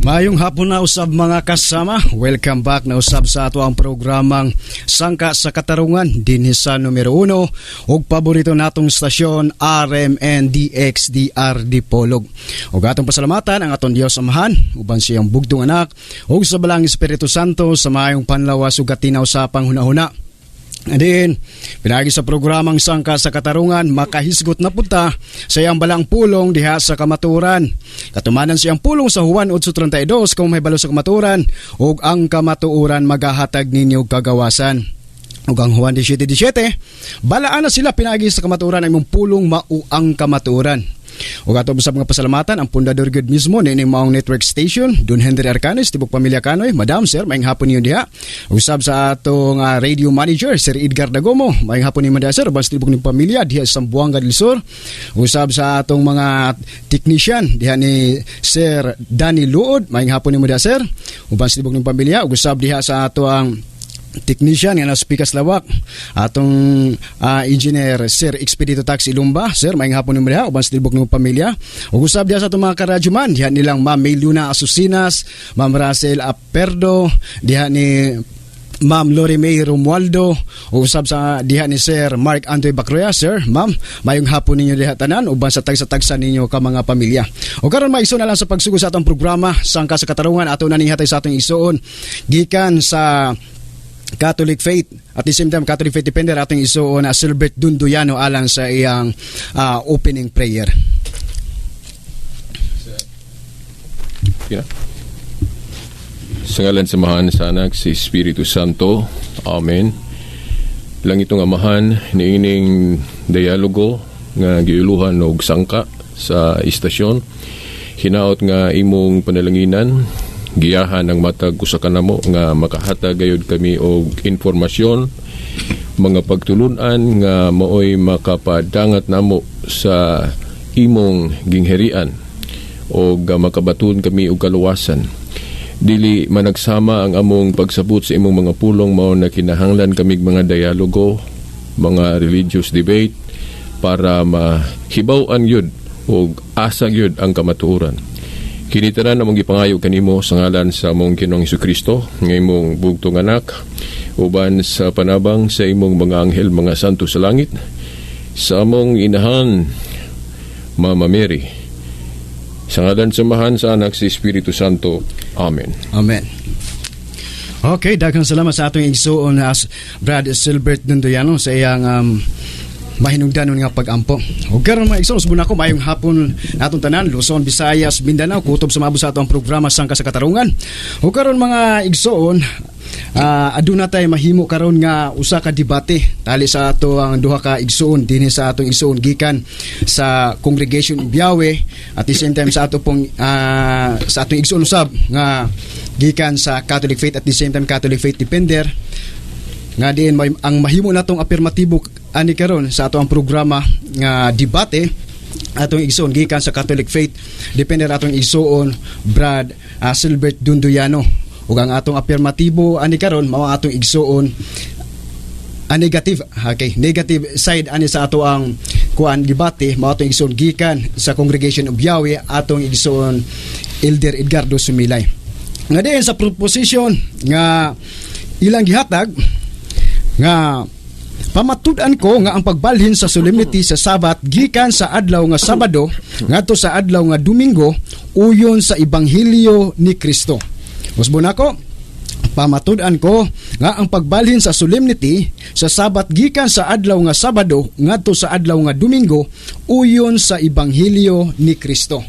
Maayong hapon na usab, mga kasama. Welcome back na usab sa ato ang programang Sangka sa Katarungan dinhi sa numero 1 ug paborito natong stasyon, RMN DXDR Dipolog. Ug atong pasalamatan ang atong Dios Amahan uban siyang bugtong anak ug sa Balaang Espiritu Santo sa maayong panlawas ug katinaw sa panghunahuna. And then, pinagi sa programang Sangka sa Katarungan, makahisgot na punta sa iyang balaang pulong diha sa kamaturan. Katumanan siyang pulong sa Juan 8.32, "Kung mahibalo sa kamaturan, ug ang kamatuoran magahatag ninyo kagawasan." Ug ang Juan 17.17, "Balaan na sila pinagi sa kamaturan, ang imong pulong mao ang kamaturan." Ug ato sa mga pasalamatan ang pundador gyud mismo nining maong network station, Don Henry Arcanes, tibok pamilya Kanoy, Madam, Sir, maayong hapon ninyo diha. Usab sa atong radio manager, Sir Edgar Dagomo, maayong hapon ninyo diha, sir, uban sa tibok ning pamilya diha sa Zamboanga del Sur. Usab sa atong mga technician diha ni Sir Danny Luod, maayong hapon ninyo diha, sir, uban sa tibok ning pamilya. Ug usab diha sa ato ang technician nga nasa Pikas Lawak, atong engineer Sir Expedito Taxi Lumba. Sir, maayong hapon nimo diha uban sa tibok ng pamilya. Ug usab diha sa atong mga karadyoman diha nilang Ma'am Mayluna Asusinas, Ma'am Russell Aperdo, diha ni Ma'am Lori May Romualdo, usab sa diha ni Sir Mark Antoy Bacroya. Sir, Ma'am, mayong hapon ninyo diha tanan uban sa tagsa-tagsa ninyo ka mga pamilya. O karon, maigsoon, na lang sa pagsugod sa atong programa Sangka sa Katarungan, ato na ning hatay sa atong igsoon gikan sa Catholic Faith, at the same time Catholic Faith Defender, atong igsoon na Silbert Dunduyano alang sa iyang opening prayer. Yeah. Sa ngalan sa Amahan, sa Anak, sa Espiritu Santo. Amen. Langitnong Amahan, niining dialogo nga giuluhan og sangka sa istasyon. Hinaot nga imong panalanginan, giyahan ang matag usa kanamo nga makahatag gayud kami og informasyon, mga pagtulunan nga maoy makapadangat namo sa imong gingharian og makabaton kami og kaluwasan. Dili managsama ang among pagsabot sa imong mga pulong, mao na kinahanglan kami mga dialogo, mga religious debate para mahibaw-an gyud og asa gyud ang kamatuoran. Kini tanan among gipangayo kanimo sa ngalan sa among Ginoong Kristo nga imong bugtong anak, uban sa panabang sa imong mga anghel, mga santo sa langit, sa among inahan Mama Mary. Sa ngalan sa Amahan, sa Anak, sa Espiritu Santo. Amen. Amen. Okay, daghang salamat sa atong igsuon na Brad Silbert Dunduyano sa iyang mahinungdanon nga pag-ampo. Ug karon, mga igsoon, usbon ako, maayong hapon natong tanan, Luzon, Visayas, Mindanao, kutob sa maabot sa atong programa Sangka sa Katarungan. Ug karon, mga igsoon, aduna tay mahimo karon nga usa ka debate tali sa ato ang duha ka igsoon dinhi sa atong igsoon gikan sa Congregation Biawe, at the same time sa ato pong sa atong igsoon usab nga gikan sa Catholic Faith, at the same time Catholic Faith Defender, nga diin may, ang mahimo natong apirmatibo ani karon sa ato ang programa nga debate, atong igsoon gikan sa Catholic Faith Defender, atong igsoon Brad Silbert Dunduyano, ug ang atong apirmatibo ani karon mao ang atong igsoon ang negative, okay, negative side ani sa ato ang kuan debate, mao atong igsoon gikan sa Congregation of Yahweh, atong igsoon Elder Edgardo Sumilay, nga diin sa proposition nga ilang gihatag nga pamatud-an ko nga ang pagbalhin sa solemnity sa Sabat gikan sa adlaw nga Sabado ngadto sa adlaw nga Domingo uyon sa Ebanghelyo ni Kristo. Usbon ako, pamatud-an ko nga ang pagbalhin sa solemnity sa Sabat gikan sa adlaw nga Sabado ngadto sa adlaw nga Domingo uyon sa Ebanghelyo ni Kristo.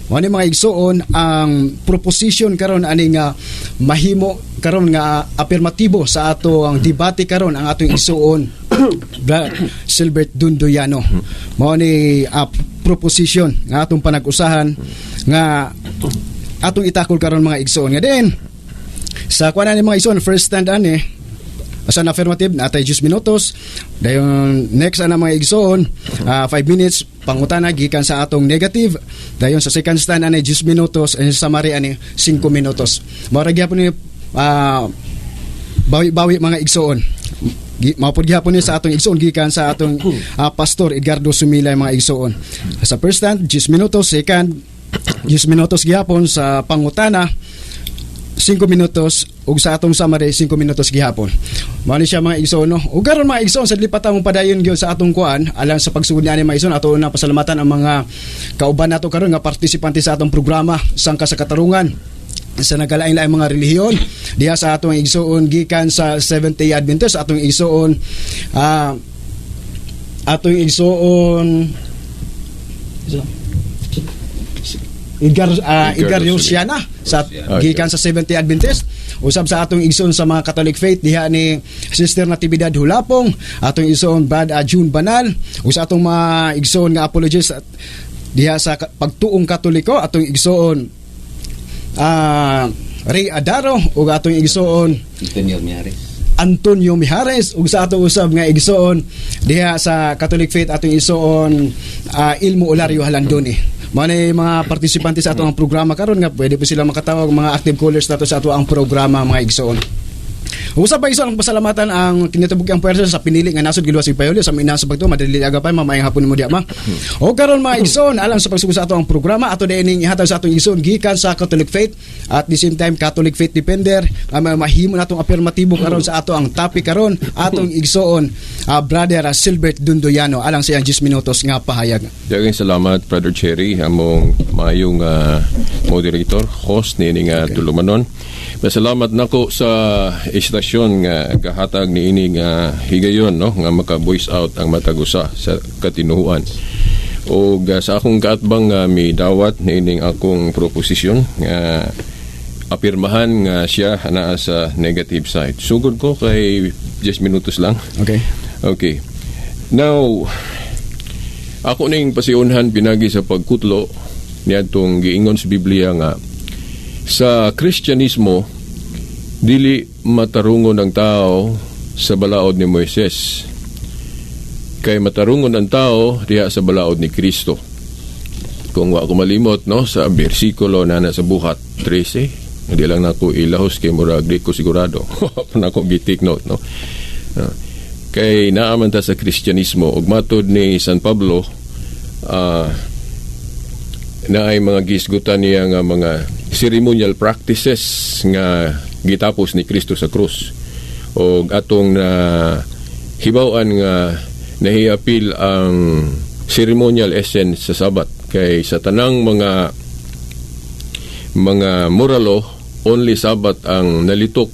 Mao ni, mga igsoon, ang proposition karon ani nga mahimo karon nga apirmatibo sa ato ang debate karon, ang atong igsoon Bra Silbert Dunduyano. Mao ni proposition nga atong panag-usahan nga atong itakol karon, mga igsoon, nga din sa kuan ani, mga igsoon, first stand ani sa affirmative natay 10 minutos. Dayon next ana, mga igsoon, 5 minutes pangutana gikan sa atong negative. Dayon sa second stand ani 10 minutos, and sa summary ani 5 minutos. Mao ra gyapon ni bawi-bawi, mga igsoon. Mao pod gihapon ni sa atong igsoon gikan sa atong Pastor Edgardo Sumilay, mga igsoon. Sa first stand 10 minutos, second 10 minutos gihapon sa pangutana, 5 minutos, ug sa atong summary 5 minutos gihapon. Mao ni siya, mga igsoon, no. Ug karon, mga igsoon, sa dili pa ta padayon gyud sa atong kuan alang sa pagsugod niani, mga igsoon, ato na pasalamatan ang mga kauban nato karon nga partisipante sa atong programa Sangka sa Katarungan sa nagkalain-laing mga relihiyon diha sa atong igsoon gikan sa Seventh Day Adventist, atong igsoon Edgar Edgar Edgar Luciana sa gikan sa Seventh Day Adventist, usab sa atong igsoon sa mga Catholic faith diha ni Sister Natividad Hulapong, atong igsoon Brad June Banal, ug sa atong mga igsoon nga apologists at diha sa pagtuong Katoliko, atong igsoon Ray Adaro ug atong igsoon Antonio Miares. Antonio Mijares, ug sa atong usab nga igsoon diha sa Catholic Faith, atong igsoon Ilmo Olario Halandoni. Mao ni mga partisipante sa atong programa karon nga pwede po sila makatawag, mga active callers nato sa ato ang programa, mga igsoon. Usab pa, igsoon, ang pasalamatan ang Kinatibuk ang Puwersa sa pinili nga nasod giluwas ug payuli sa ina sa pagtuo madali aga pa. Mamayang hapon mo diya ma. O karon, mga igsoon, alang sa pagsugod sa ato ang programa, ato dining ihatag sa atong igsoon gikan sa Catholic Faith at the same time Catholic Faith defender nga mahimo natong apirmatibo karon sa ato ang topic karon, atong igsoon Brother Silbert Dundoyano alang sa iyang 10 minutos nga pahayag. Daghang salamat, Brother Cherry, among maayong moderator, host niini nga tulumanon. Pasalamat nako sa istasyon nga gahatag niini nga higayon, no, nga maka voice out ang matag usa sa katinuhuan. O sa akong kaatbang nga midawat niining akong proposisyon nga apirmahan nga siya naa sa negative side. Sugod ko kay 10 minutos lang. Okay. Okay. Now, ako ning pasiunhan pinagi sa pagkutlo niadtong giingon sa Biblia nga sa Kristyanismo dili matarungon ang tao sa balaod ni Moises. Kay matarungon ang tao diha sa balaod ni Kristo. Kung wa ko malimot, no, sa bersikulo na nasa Buhat 13, hindi lang nako ilahos kay murag di ko sigurado. Wa pa nako gi-take note, no. Kay naa man ta sa Kristyanismo ug matod ni San Pablo na ay mga gisgutan niya nga mga ceremonial practices nga gitapos ni Kristo sa krus og atong na hibaw-an nga nahiapil ang ceremonial essence sa Sabat, kay sa tanang mga moral law, only Sabat ang nalitok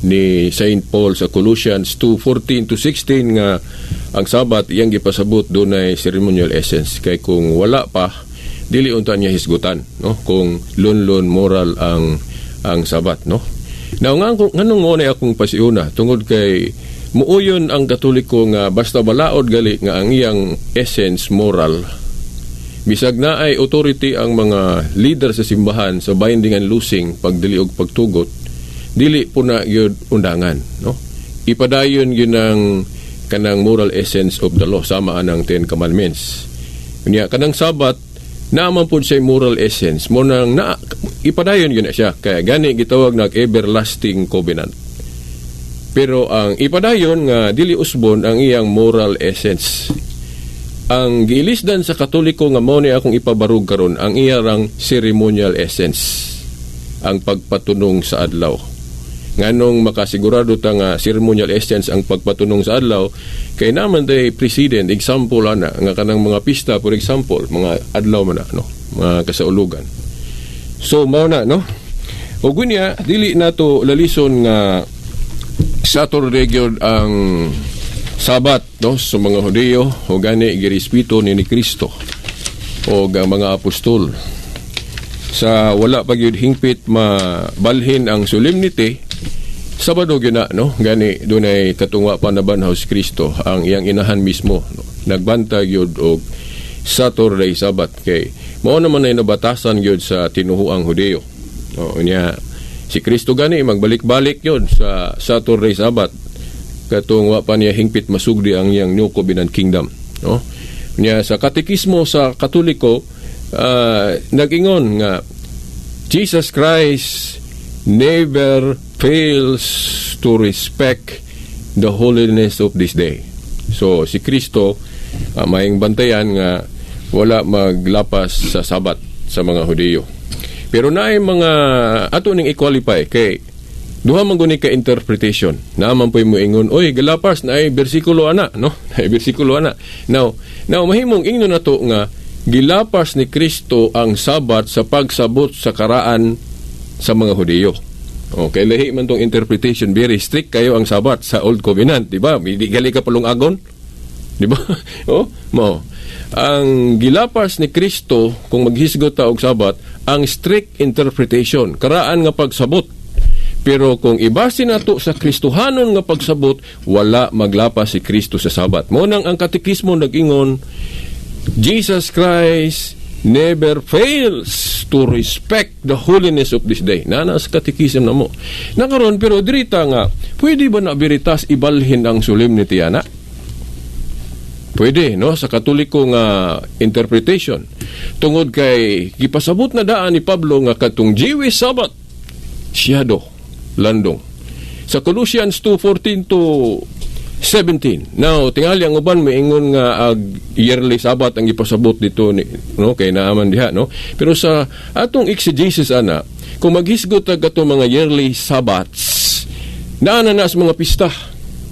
ni Saint Paul sa Colossians 2:14 to 16 nga ang Sabat iyang gipasabot dunay ceremonial essence, kay kung wala pa dili unta niya hisgutan, no, kung lunlun moral ang Sabat, no. Now, nga nganong mo na akong pasiuna, tungod kay muuyon ang Katoliko nga basta balaod gali nga ang iyang essence moral, bisag na ay authority ang mga leader sa simbahan sa binding and loosing, pagdili og pagtugot, dili po na gyud undangan, no. Ipadayon gyud ang kanang moral essence of the law sama anang Ten Commandments. Unya kanang Sabat naaman pud siya moral essence mo nang na ipadayon gyud na siya, kaya gani gitawag nag everlasting covenant. Pero ang ipadayon nga dili usbon ang iyang moral essence. Ang giilisdan sa Katoliko nga mao ni akong ipabarug karon, ang iyang ceremonial essence, ang pagpatunong sa adlaw. Nganong makasigurado ta nga ceremonial essence ang pagpatunong sa adlaw? Kay naman day precedent example ana nga kanang mga pista, for example, mga adlaw man na, no, mga kasaulugan. So mao na, no. Ug unya dili nato lalison nga Saturday gyud ang Sabat, no, sa mga Hudiyo o gani girespeto ni Kristo o ang mga apostol. Sa wala pa gyud hingpit mabalhin ang solemnity, Sabado gyud na, no. Gani dunay katungwa pa nabanhaw si Kristo, ang iyang inahan mismo, no, nagbantay gyud og Saturday Sabbath, kay mao naman ay nabatasan gyud sa tinuhuang Hudiyo, no. Unya si Kristo gani magbalik-balik yun sa Saturday Sabbath katong wa pa niya hingpit masugdi ang iyang New Covenant Kingdom, no. Niya sa katekismo sa Katoliko nag-ingon nga Jesus Christ never fails to respect the holiness of this day. So si Kristo maying bantayan nga wala maglapas sa Sabat. sa mga Hudiyo. Pero naay mga ato ning i-qualify kay duha man guni ka interpretation. Naa man po'y moingon, "Oy, galapas na ay bersikulo ana," no? Naay bersikulo ana. Now mahimong ingnon nato nga gilapas ni Kristo ang Sabat sa pagsabot sa karaan sa mga Hudiyo. Okay, lahi man tong interpretation, very strict kayo ang Sabat sa Old Covenant, di ba? Di gali ka palungagon. Di ba? Oh, mo. Ang gilapas ni Kristo kung maghisgot ta og Sabat, ang strict interpretation, karaan nga pagsabot. Pero kung ibase nato sa Kristohanon nga pagsabot, wala maglapas si Kristo sa Sabat. Mo nang ang katekismo nag-ingon, Jesus Christ never fails to respect the holiness of this day. Nana sa katekism na mo. Nakaron pero dirita nga, pwede ba na biritas ibalhin ang solemnity ana? Pwede, no? Sa Katoliko nga interpretation. Tungod kay gipasabot na daan ni Pablo nga katong Jewish Sabbath, shadow, landong. Sa Colossians 2:14 to 17. Now, tingali ang uban moingon nga ag yearly Sabbath ang gipasabot dito ni, no, kay naaman diha, no. Pero sa atong exegesis ana, kung maghisgot ta kato mga yearly Sabbaths, naa na na sa mga pista.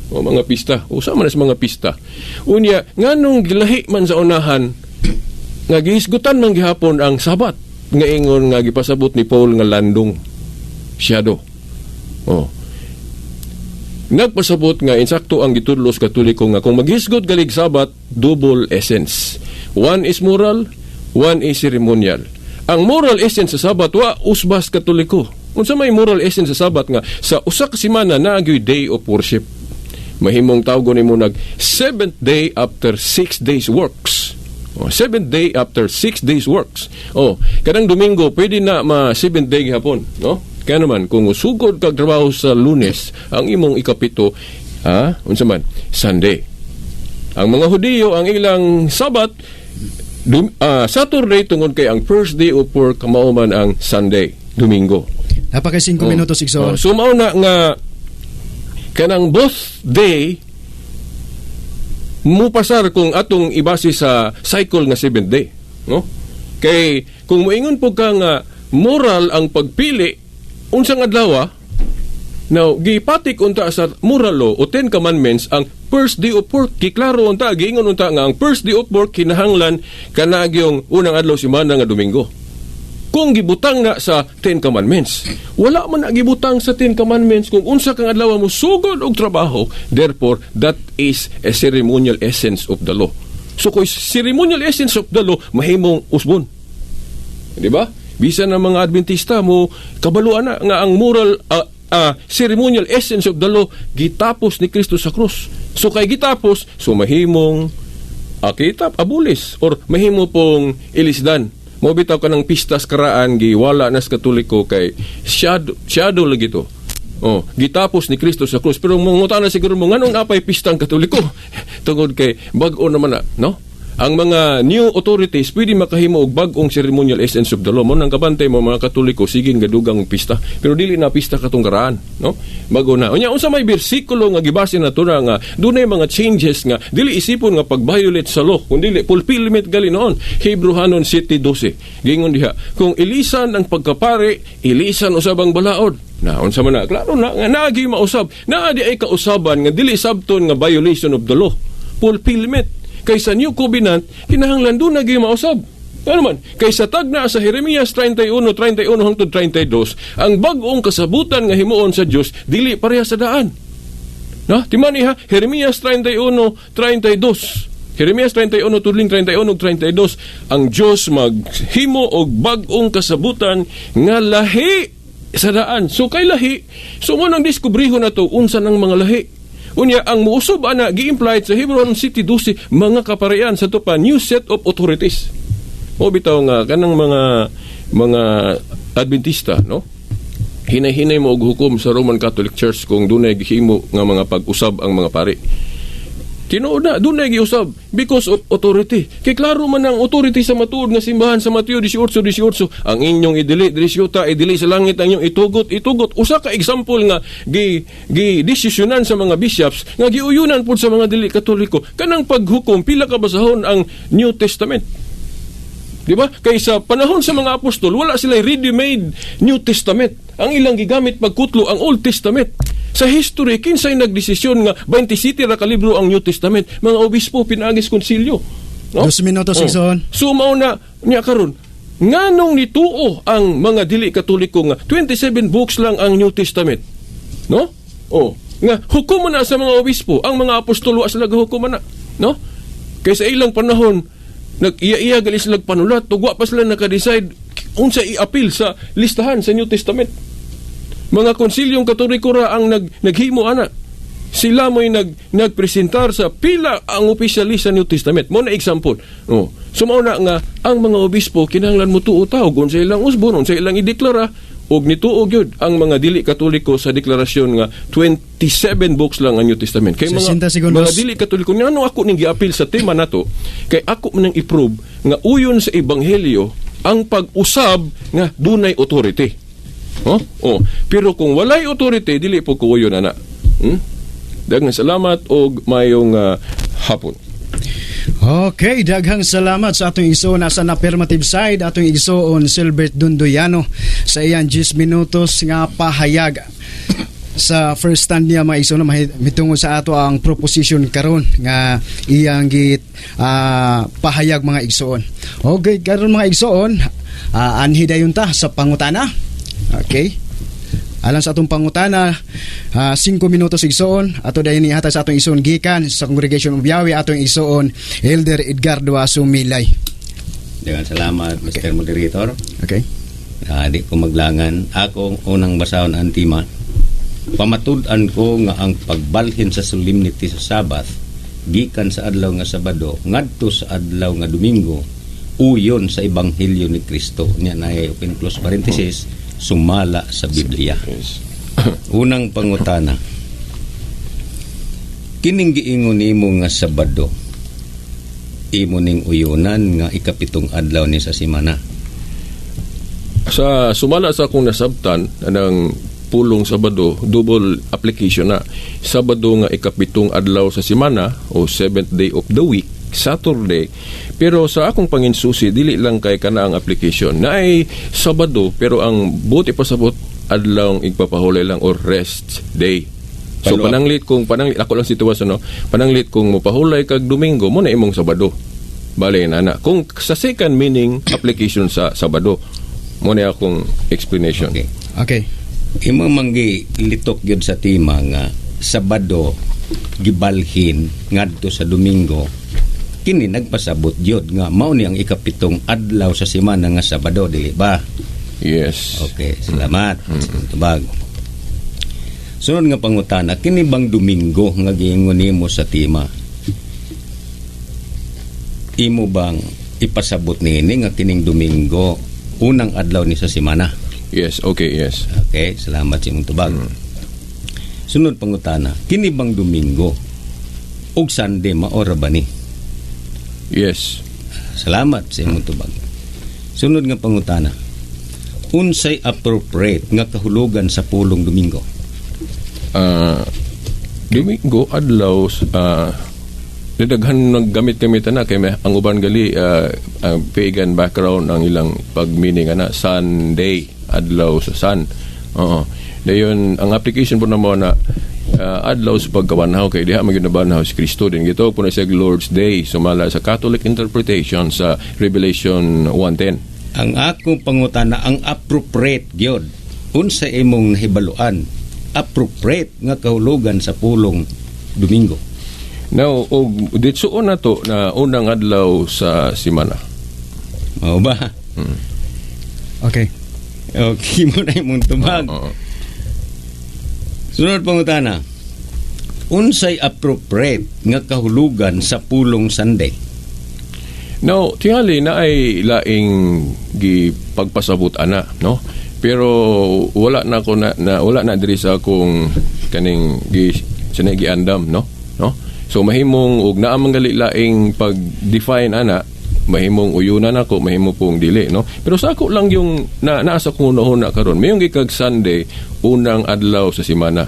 O mga pista, usa man na sa mga pista. Unya, nganong gilahi man sa unahan nga gihisgutan man gihapon ang Sabat nga ingon nga gipasabot ni Paul nga landong, shadow. Oh. Nagpasabot nga insakto ang gitudlo sa Katoliko nga kung maghisgot galig Sabat, double essence. One is moral, one is ceremonial. Ang moral essence sa Sabat wa usbas Katoliko. Unsa may moral essence sa Sabat nga sa usa ka semana naa gyoy day of worship. Mahimong tawgon nimo nag seventh day after 6 days works. Oh, seventh day after 6 days works. Oh, kanang Domingo pwede na ma seventh day gihapon, no? Kaya naman kung usugod kag trabaho sa Lunes, ang imong ikapito, unsa man, Sunday. Ang mga Hudiyo, ang ilang Sabat Saturday tungod kay ang first day of work mao man ang Sunday, Domingo. Napaka 5 minutos, igsoon. Oh, so mao na nga kanang both day mupasar kung atong ibase sa cycle nga seventh day, no? Kay kung moingon po ka nga moral ang pagpili unsang adlaw, now gipatik unta sa moral law o Ten Commandments ang first day of work. Giklaro unta, giingon unta nga ang first day of work kinahanglan kanagyong unang adlaw semana nga Domingo kung gibutang na sa Ten Commandments. Wala man na gibutang sa Ten Commandments kung unsa kang adlaw mo sugod og trabaho. Therefore, that is a ceremonial essence of the law. So kung ceremonial essence of the law, mahimong usbon. Di ba? Bisan ang mga Adventista mo kabaluan na nga ang moral ceremonial essence of the law gitapos ni Kristo sa krus. So kay gitapos, so mahimong akitap abulis or mahimo pong ilisdan. Mo bitaw ka ng pistas karaan giwala na sa Katoliko kay shadow, shadow lagi to. Oh, gitapos ni Kristo sa krus. Pero mangutana siguro mo nganong apay pistang Katoliko? Tungod kay bag-o naman na, no? Ang mga new authorities pwede makahimo og bag-ong ceremonial essence of the law. Mo nang kabantay mo mga Katoliko sige nga dugang pista. Pero dili na pista katong karaan, no? Bago na. Unya, unsa may bersikulo nga gibase nato na nga dunay mga changes nga dili isipon nga pag-violate sa law, kun dili fulfillment gali noon. Hebrew hanon 7:12. Gingon diha, kung ilisan ang pagkapari, ilisan usab ang balaod. Na unsa man na? Klaro na nga naagi mausab. Naa di ay kausaban nga dili sabton nga violation of the law. Fulfillment. Kay sa New Covenant, kinahanglan doon naging mausab. Ano man, kay sa tagna sa Jeremias 31, 31 hangtod 32, ang bag-ong kasabutan nga himuon sa Dios dili pareha sa daan. Na, timani ha, Jeremias 31, 32. Jeremias 31, tudling 31 ug 32, ang Dios maghimo og bag-ong kasabutan nga lahi sa daan. So kay lahi, so mo nang diskubriho na to unsa nang mga lahi. Unya ang muusob ana gi-implied sa Hebron City 12 mga kaparian sa to pa new set of authorities. O bitaw nga kanang mga Adventista, no? Hinay-hinay mo og hukom sa Roman Catholic Church kung dunay gihimo nga mga pag-usab ang mga pari. Tinuod na, dunay giusab because of authority. Kay klaro man ang authority sa matuod nga simbahan sa Mateo 18:18, ang inyong idili diri sa yuta, idili sa langit, ang inyong itugot, itugot. Usa ka example nga gi gi desisyonan sa mga bishops nga giuyunan pud sa mga dili Katoliko kanang paghukom pila ka basahon ang New Testament. Di ba? Kay sa panahon sa mga apostol, wala sila ready-made New Testament. Ang ilang gigamit pagkutlo ang Old Testament. Sa history, kinsay nagdesisyon nga 27 ra ka libro ang New Testament? Mga obispo pinaagis konsilyo. No? 2 minutos, Oh. igsoon. So mao na niya karon, nganong nituo ang mga dili Katoliko nga 27 books lang ang New Testament? No? Oh, nga hukom na sa mga obispo, ang mga apostol wa sila gahukom na, no? Kay sa ilang panahon nag-iya-iya gali sila panulat ug wa pa sila naka-decide unsa i-appeal sa listahan sa New Testament. Mga konsilyong Katoliko ra ang naghimo ana. Sila mo'y nagpresentar sa pila ang opisyalista sa New Testament. Mo na example. Oh. So mao na nga ang mga obispo kinahanglan mo tuo tao kung sa ilang usbon, unsa ilang ideklara, og nituo gyud ang mga dili Katoliko sa deklarasyon nga 27 books lang ang New Testament. Kay mga 60 segundos. mga dili Katoliko, ngano ako ning giapil sa tema nato? Kay ako man ang i-prove nga uyon sa ebanghelyo ang pag-usab nga dunay authority. Oh? Oh. Pero kung walay authority, dili po ko uyon ana. Daghang salamat og mayong hapon. Okay, daghang salamat sa atong igsoon nasa affirmative side, atong igsoon Silbert Dundoyano sa iyang 10 minutos nga pahayag sa first stand niya, mga igsoon, mitungod sa ato ang proposition karon nga iyang git pahayag, mga igsoon. Okay, karon, mga igsoon, anhi dayon ta sa pangutana. Okay. Alang sa atong pangutana, 5 minutos, igsoon, ato dayon ihatag sa atong igsoon gikan sa Congregation of Yahweh, atong igsoon Elder Edgardo Asumilay. Daghang salamat, Mr. Moderator. Okay. Di ko maglangan. Ako ang unang basahon ang tema. Pamatud-an ko nga ang pagbalhin sa solemnity sa Sabbath gikan sa adlaw nga Sabado ngadto sa adlaw nga Domingo uyon sa ebanghelyo ni Kristo. Nya na open close parenthesis, sumala sa Biblia. Yes. Unang pangutana. Kining giingon nimo nga Sabado, imo ning uyunan nga ikapitong adlaw ni sa semana? Sa sumala sa akong nasabtan ng pulong Sabado, double application na. Sabado nga ikapitong adlaw sa semana o seventh day of the week, Saturday. Pero sa akong panginsusi, dili lang kay kana ang application. Na ay Sabado, pero ang buti pasabot, adlaw igpapahulay lang or rest day. So Follow up. pananglit kung pananglit ako lang sitwasyon, no, pananglit kung mopahulay kag Domingo mo na imong Sabado. Bale na. Kung sa second meaning application sa Sabado, mo na akong explanation. Okay. Okay. Imo manggi litok gyud sa tema nga Sabado gibalhin ngadto sa Domingo. Kini nagpasabot gyud nga mao ni ang ikapitong adlaw sa semana nga Sabado, dili ba? Yes. Okay, salamat. Tubag. Sunod nga pangutana, kini bang Domingo nga giingon nimo sa tema? Imo bang ipasabot niini nga kining Domingo unang adlaw ni sa semana? Yes, okay, yes. Okay, salamat sa imong tubag. Sunod pangutana, kini bang Domingo ug Sunday mao ra ba ni? Yes. Salamat sa imong tubag. Sunod nga pangutana, unsay appropriate nga kahulugan sa pulong Domingo? Domingo adlaw, daghan naggamit-gamit na kay ang uban gali ang pagan background ang ilang pag-meaning ana, Sunday, adlaw sa sun. Oo. Dayon ang application po na mo na adlaw sa pagkabanhaw kay diha man gyud nabanhaw si Kristo din gitawag po na siya Lord's Day sumala sa Catholic interpretation sa Revelation 1:10. Ang akong pangutana, ang appropriate gyud. Unsa imong nahibaluan appropriate nga kahulugan sa pulong Domingo? Now, og ditsuon na to na unang adlaw sa simana. Mao ba? Okay. Okay mo na imong tubag. Oo. Sunod pangutana. Unsay appropriate nga kahulugan sa pulong Sunday? Now, tingali na ay laing gipagpasabot ana, no? Pero wala na ko na wala na diri sa akong kaning gi sanay giandam, no? No? So mahimong og naa man gali laing pag-define ana, mahimong uyunan ako, mahimo pong dili, no? Pero sa ako lang yung na nasa kong hunahuna karon, mayong gikag Sunday unang adlaw sa semana.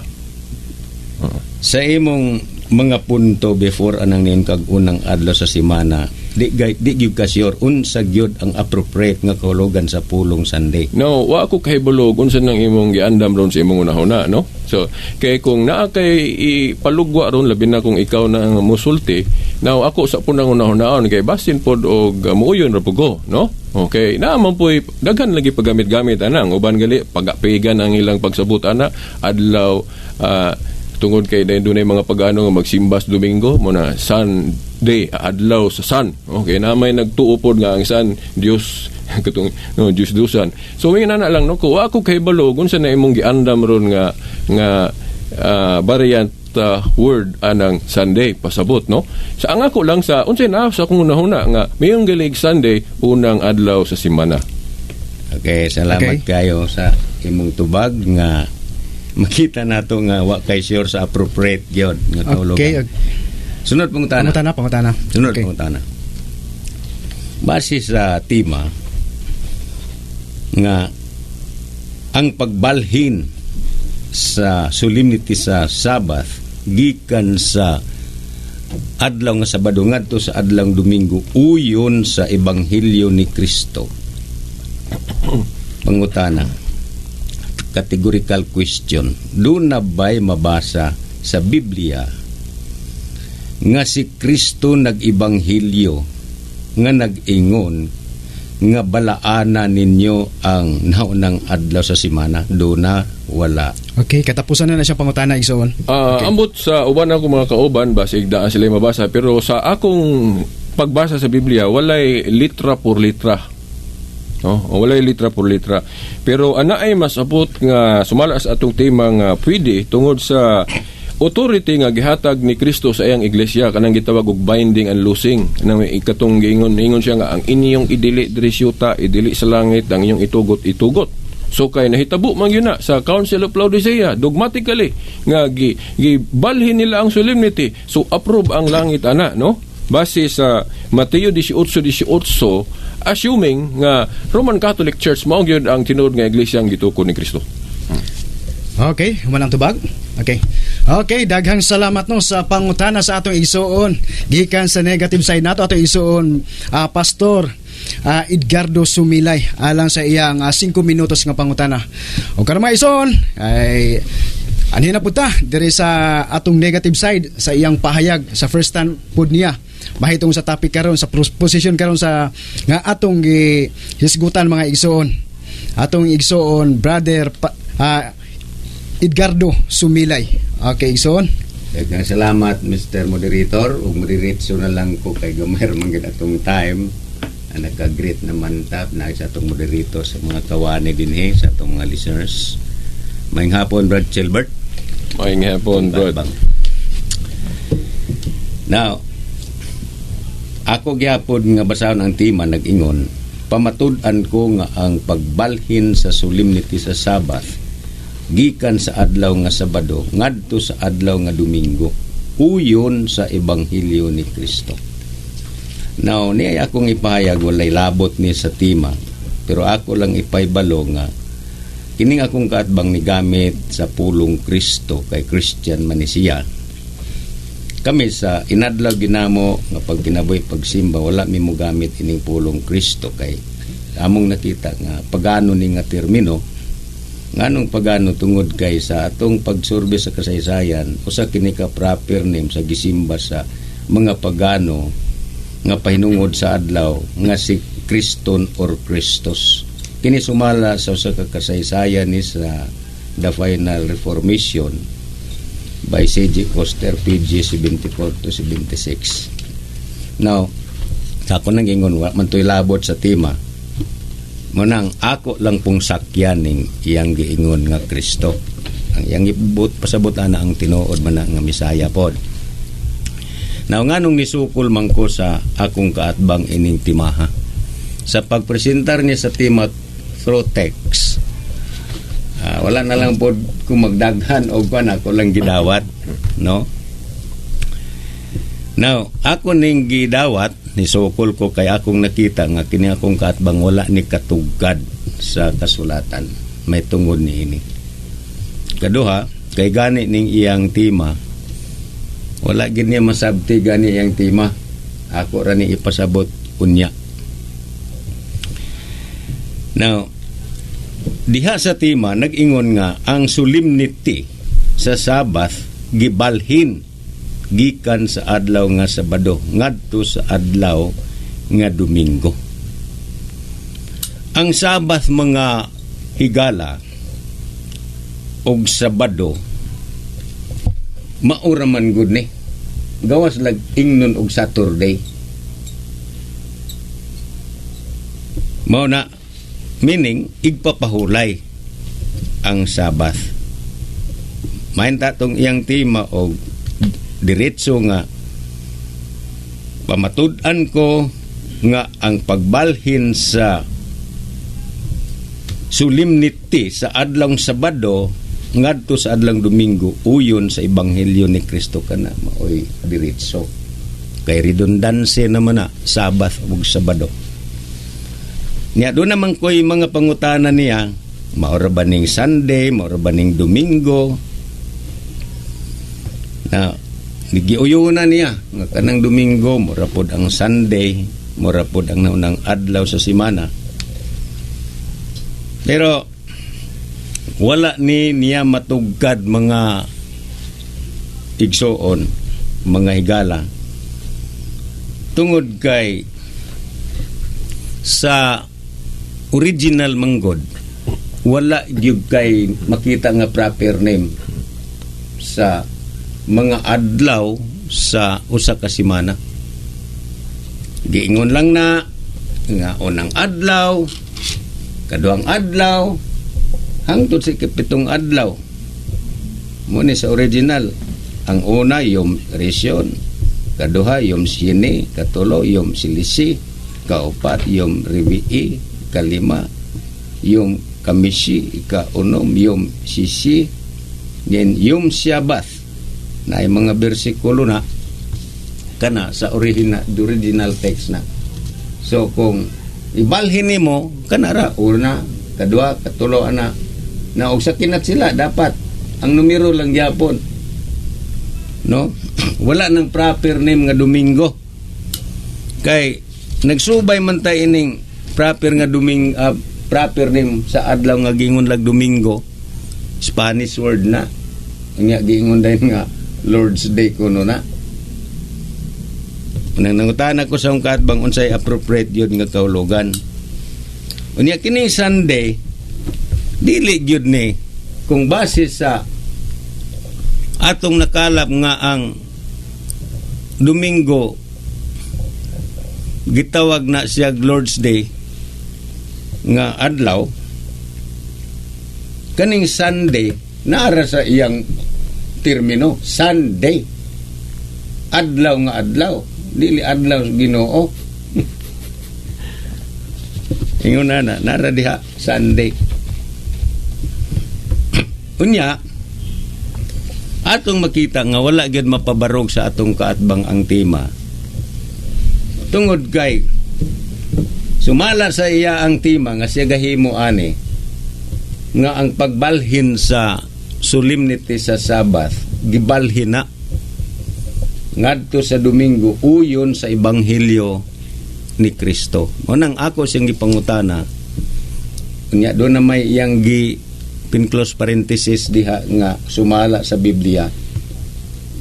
Sa imong mga punto before anang nin kag unang adlaw sa semana, Di gyud ka sure unsa gyud ang appropriate nga kahulugan sa pulong Sunday. No, wa ako kahibalo unsa nang imong giandam ron sa imong unahuna, no? So, kay kung naa kay ipalugwa ron, labi na kung ikaw na ang musulti, now ako sa punang unahunaon kay basin pod og muuyon ra pud ko, no? Okay, naa man po'y daghan lagi paggamit-gamit anang uban gali pagapigan ang ilang pagsabot ana adlaw, tungod kay dahil dunay mga pagano nga magsimba sa Domingo mo na Sunday, adlaw sa sun. Okay, na may nagtuo pod nga ang sun Dios katong, no, Dios dusan. So may na lang, no, ko ako kay balo unsa na imong giandam ron nga nga variant word anang Sunday pasabot, no? Sa ang ako lang sa unsay na sa akong hunahuna nga mayong galig Sunday, unang adlaw sa simana. Okay, salamat kayo sa imong tubag nga makita nato nga wa kay sure sa appropriate gyud nga kahulugan. Sunod pangutana. Pangutana, pangutana. Sunod pangutana. Base sa tema nga ang pagbalhin sa solemnity sa Sabbath gikan sa adlaw nga Sabado ngadto sa adlaw Domingo uyon sa ebanghelyo ni Kristo. Pangutana. Categorical question. Duna ba'y mabasa sa Biblia nga si Kristo nag-ebanghelyo nga nag-ingon nga balaana ninyo ang naunang adlaw sa simana? Duna, wala? Okay, katapusan na na siya pangutana, igsoon. Ambot sa uban ako mga kauban, basig daan sila mabasa, pero sa akong pagbasa sa Biblia, walay litra por litra. No? Walay litra por litra. Pero ana ay masabot nga sumala sa atong tema nga pwede tungod sa authority nga gihatag ni Kristo sa iyang iglesia, kanang gitawag og binding and loosing, nang ikatong giingon ingon siya nga ang inyong idili diri sa yuta idili sa langit, ang inyong itugot itugot. So kay nahitabo man yun na sa Council of Laodicea dogmatically nga gi gibalhin nila ang solemnity, so approve ang langit ana, no, base sa Mateo 18:18, assuming nga Roman Catholic Church mao gyud ang tinuod nga iglesia ang gitukod ni Kristo. Okay, human ang tubag. Okay. Okay, daghang salamat, no, sa pangutana sa atong igsuon. Gikan sa negative side nato atong igsuon, Pastor Edgardo Sumilay, alang sa iyang 5 minutos nga pangutana. O karon, mga igsoon, ay anhi na pud ta diri sa atong negative side sa iyang pahayag sa first time pud niya mahitong sa topic karon, sa position karon sa nga atong gihisgutan, mga igsoon. Atong igsoon Brother Edgardo Sumilay. Okay, igsoon. Daghang salamat, Mr. Moderator, ug modiretso na lang ko kay gamay man gid atong time. Ah, nagka-greet naman ta na sa atong moderator, sa mga kawani dinhi, sa atong mga listeners. Maayong hapon, Brad Chilbert. Maayong hapon, Brad. Bang. Now, ako gyapon nga basahon ang tema nag-ingon, pamatud-an ko nga ang pagbalhin sa solemnity sa Sabbath gikan sa adlaw nga Sabado ngadto sa adlaw nga Domingo uyon sa ebanghelyo ni Kristo. Now, niya akong ipahayag, walay labot ni sa tema, pero ako lang ipahibalo nga kining akong kaatbang ni gamit sa pulong Kristo kay Christian man ni siya. Kami sa inadlaw ginamo nga pag kinabuhi pagsimba, wala mi mo gamit ining pulong Kristo kay among nakita nga pagano ni nga termino. Nganong pagano? Tungod kay sa atong pagsurvey sa kasaysayan, usa kini ka proper name sa gisimba sa mga pagano nga pahinungod sa adlaw nga si Kriston or Christos. Kini sumala sa usa ka kasaysayan ni sa The Final Reformation by C.J. Koster, PG 74 to 76. Now, sa ako nang ingon, wa man to'y labot sa tema. Munang ako lang pong sakyan ning iyang giingon nga Kristo. Ang iyang ibut pasabot ana ang tinuod man na nga Misaya pod. Now, nganong nisukol man ko sa akong kaatbang ining timaha? Sa pagpresentar niya sa tema through text, wala na lang pod kung magdaghan og kuan, ako lang gidawat, no? Now, ako ning gidawat, nisukol ko kay akong nakita nga kini akong kaatbang wala ni katugad sa kasulatan. May tungod ni ini. Kaduha, kay gani ning iyang tema, wala gid niya masabti gani iyang tema. Ako ra ni ipasabot unya. Now, diha sa tema nag-ingon nga ang solemnity sa Sabbath gibalhin gikan sa adlaw nga Sabado ngadto sa adlaw nga Domingo. Ang Sabbath, mga higala, og Sabado maura man gud ni, gawas lag ingnon og Saturday. Mao na, meaning igpapahulay ang Sabbath. Mahinta tong iyang tema og diretso nga pamatud-an ko nga ang pagbalhin sa solemnity sa adlawng Sabado ngadto sa adlawng Domingo uyon sa ebanghelyo ni Kristo. Kana maoy diretso kay redundancy naman na Sabbath ug Sabado niya. Doon naman ko'y mga pangutana niya, maura ba ning Sunday, maura ba ning Domingo, na giuyunan niya nga kanang Domingo mura pod ang Sunday, mura pod ang naunang adlaw sa semana, pero wala ni niya matugkad, mga igsoon, mga higala, tungod kay sa original manggod wala gyud kay makita nga proper name sa mga adlaw sa usa ka semana. Giingon lang na nga unang adlaw, kaduhang adlaw, hangtod sa ikapitong adlaw. Mo ni sa original. Ang una Yom Rishon, kaduha Yom Shini, katulo Yom Shlishi, kaupat Yom Revi'i, kalima Yom Chamishi, ikaunom Yom Shishi, then Yom Shabbat. Na ay mga bersikulo na kana sa original text na. So kung ibalhin nimo kana ra una, kadua, katulo ana na, og sa kinat sila dapat ang numero lang gyapon. No? Wala nang proper name nga Domingo. Kay nagsubay man tay ining proper nga Doming proper name sa adlaw nga gingon lag Domingo. Spanish word na. Nya giingon din nga Lord's Day kuno na. Nang nangutana ko sa akong kaatbang unsay appropriate yun nga kahulugan. Unya kini Sunday dili gyud ni kung base sa atong nakalap nga ang Domingo gitawag na siya Lord's Day nga adlaw, kaning Sunday naara sa iyang termino Sunday, adlaw nga adlaw, dili adlaw sa Ginoo. Ingon na na nara diha Sunday. Unya atong makita nga wala gyud mapabarog sa atong kaatbang ang tema tungod kay sumala sa iya ang tema nga siya gahimo ani nga ang pagbalhin sa solemnity sa Sabbath gibalhin na ngadto sa Domingo uyon sa ebanghelyo ni Kristo. Mao nang ako siyang gipangutana. Unya doon na may iyang gi pin-close parenthesis diha nga sumala sa Biblia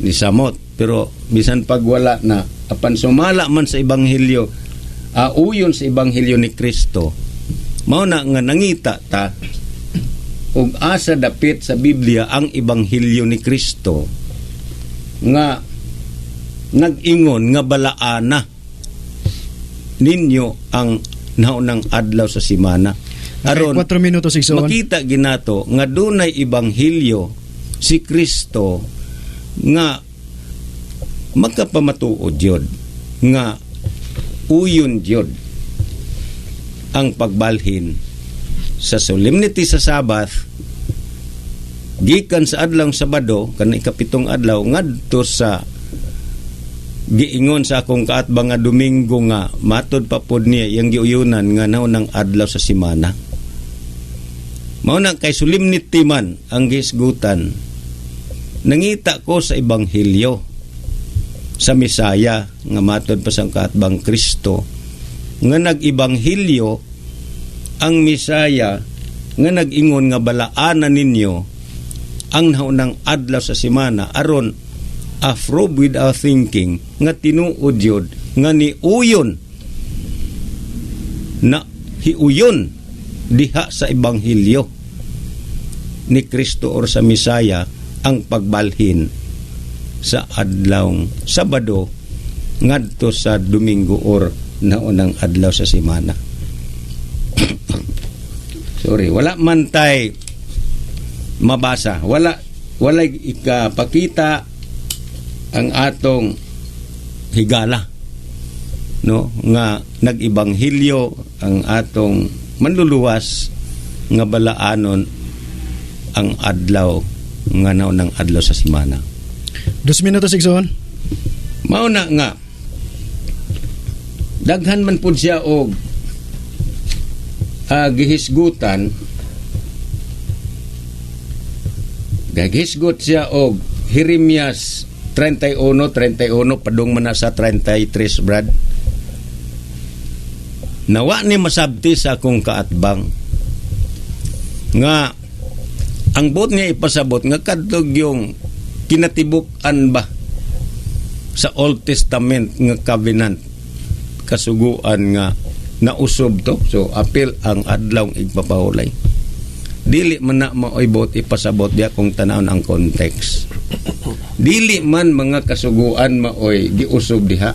ni samot, pero bisan pag wala na, apan sumala man sa ebanghelyo, uyon sa ebanghelyo ni Kristo, mao na nga nangita ta ug asa dapit sa Biblia ang ebanghelyo ni Kristo nga nag-ingon nga balaana ninyo ang naunang adlaw sa simana. Aron Aron 4 minutos, igsoon. Makita ginato nga dunay ebanghelyo si Kristo nga magkapamatuod yun nga uyon yun ang pagbalhin sa solemnity sa Sabbath gikan sa adlawng Sabado, kanang ikapitong adlaw, ngadto sa giingon sa akong kaatbang nga Domingo nga matod pa pod niya iyang giuyunan nga naunang adlaw sa simana. Mao na kay solemnity man ang gisgutan, nangita ko sa ebanghelyo. Sa Misaya nga matod pa sa kaatbang Kristo nga nag-ibanghilyo, ang Misaya nga nag-ingon nga balaanan ninyo ang naunang adlaw sa semana, aron approve without thinking nga tinuod yun nga niuyon na hiuyon diha sa ebanghelyo ni Kristo or sa Misaya ang pagbalhin sa adlaw Sabado ngadto sa Domingo or naunang adlaw sa semana. Sorry, wala man tay mabasa. Wala wala ikapakita ang atong higala, no, nga nag-ibanghilyo ang atong manluluwas nga balaanon ang adlaw nga naunang adlaw sa semana. 2 minutos, igsoon. Mao na nga daghan man pud siya og gihisgutan. Gagisgot siya og Jeremias 31:31, padung man na sa 33, Brad. Nawa ni masabti sa akong kaatbang nga ang buot niya ipasabot nga kadtog yung kinatibuk-an ba sa Old Testament nga covenant, kasuguan nga nausob to, so apil ang adlaw igpapahulay. Dili man na maoy buot ipasabot diya kung tanawon ang context. Dili man mga kasuguan maoy giusob diha.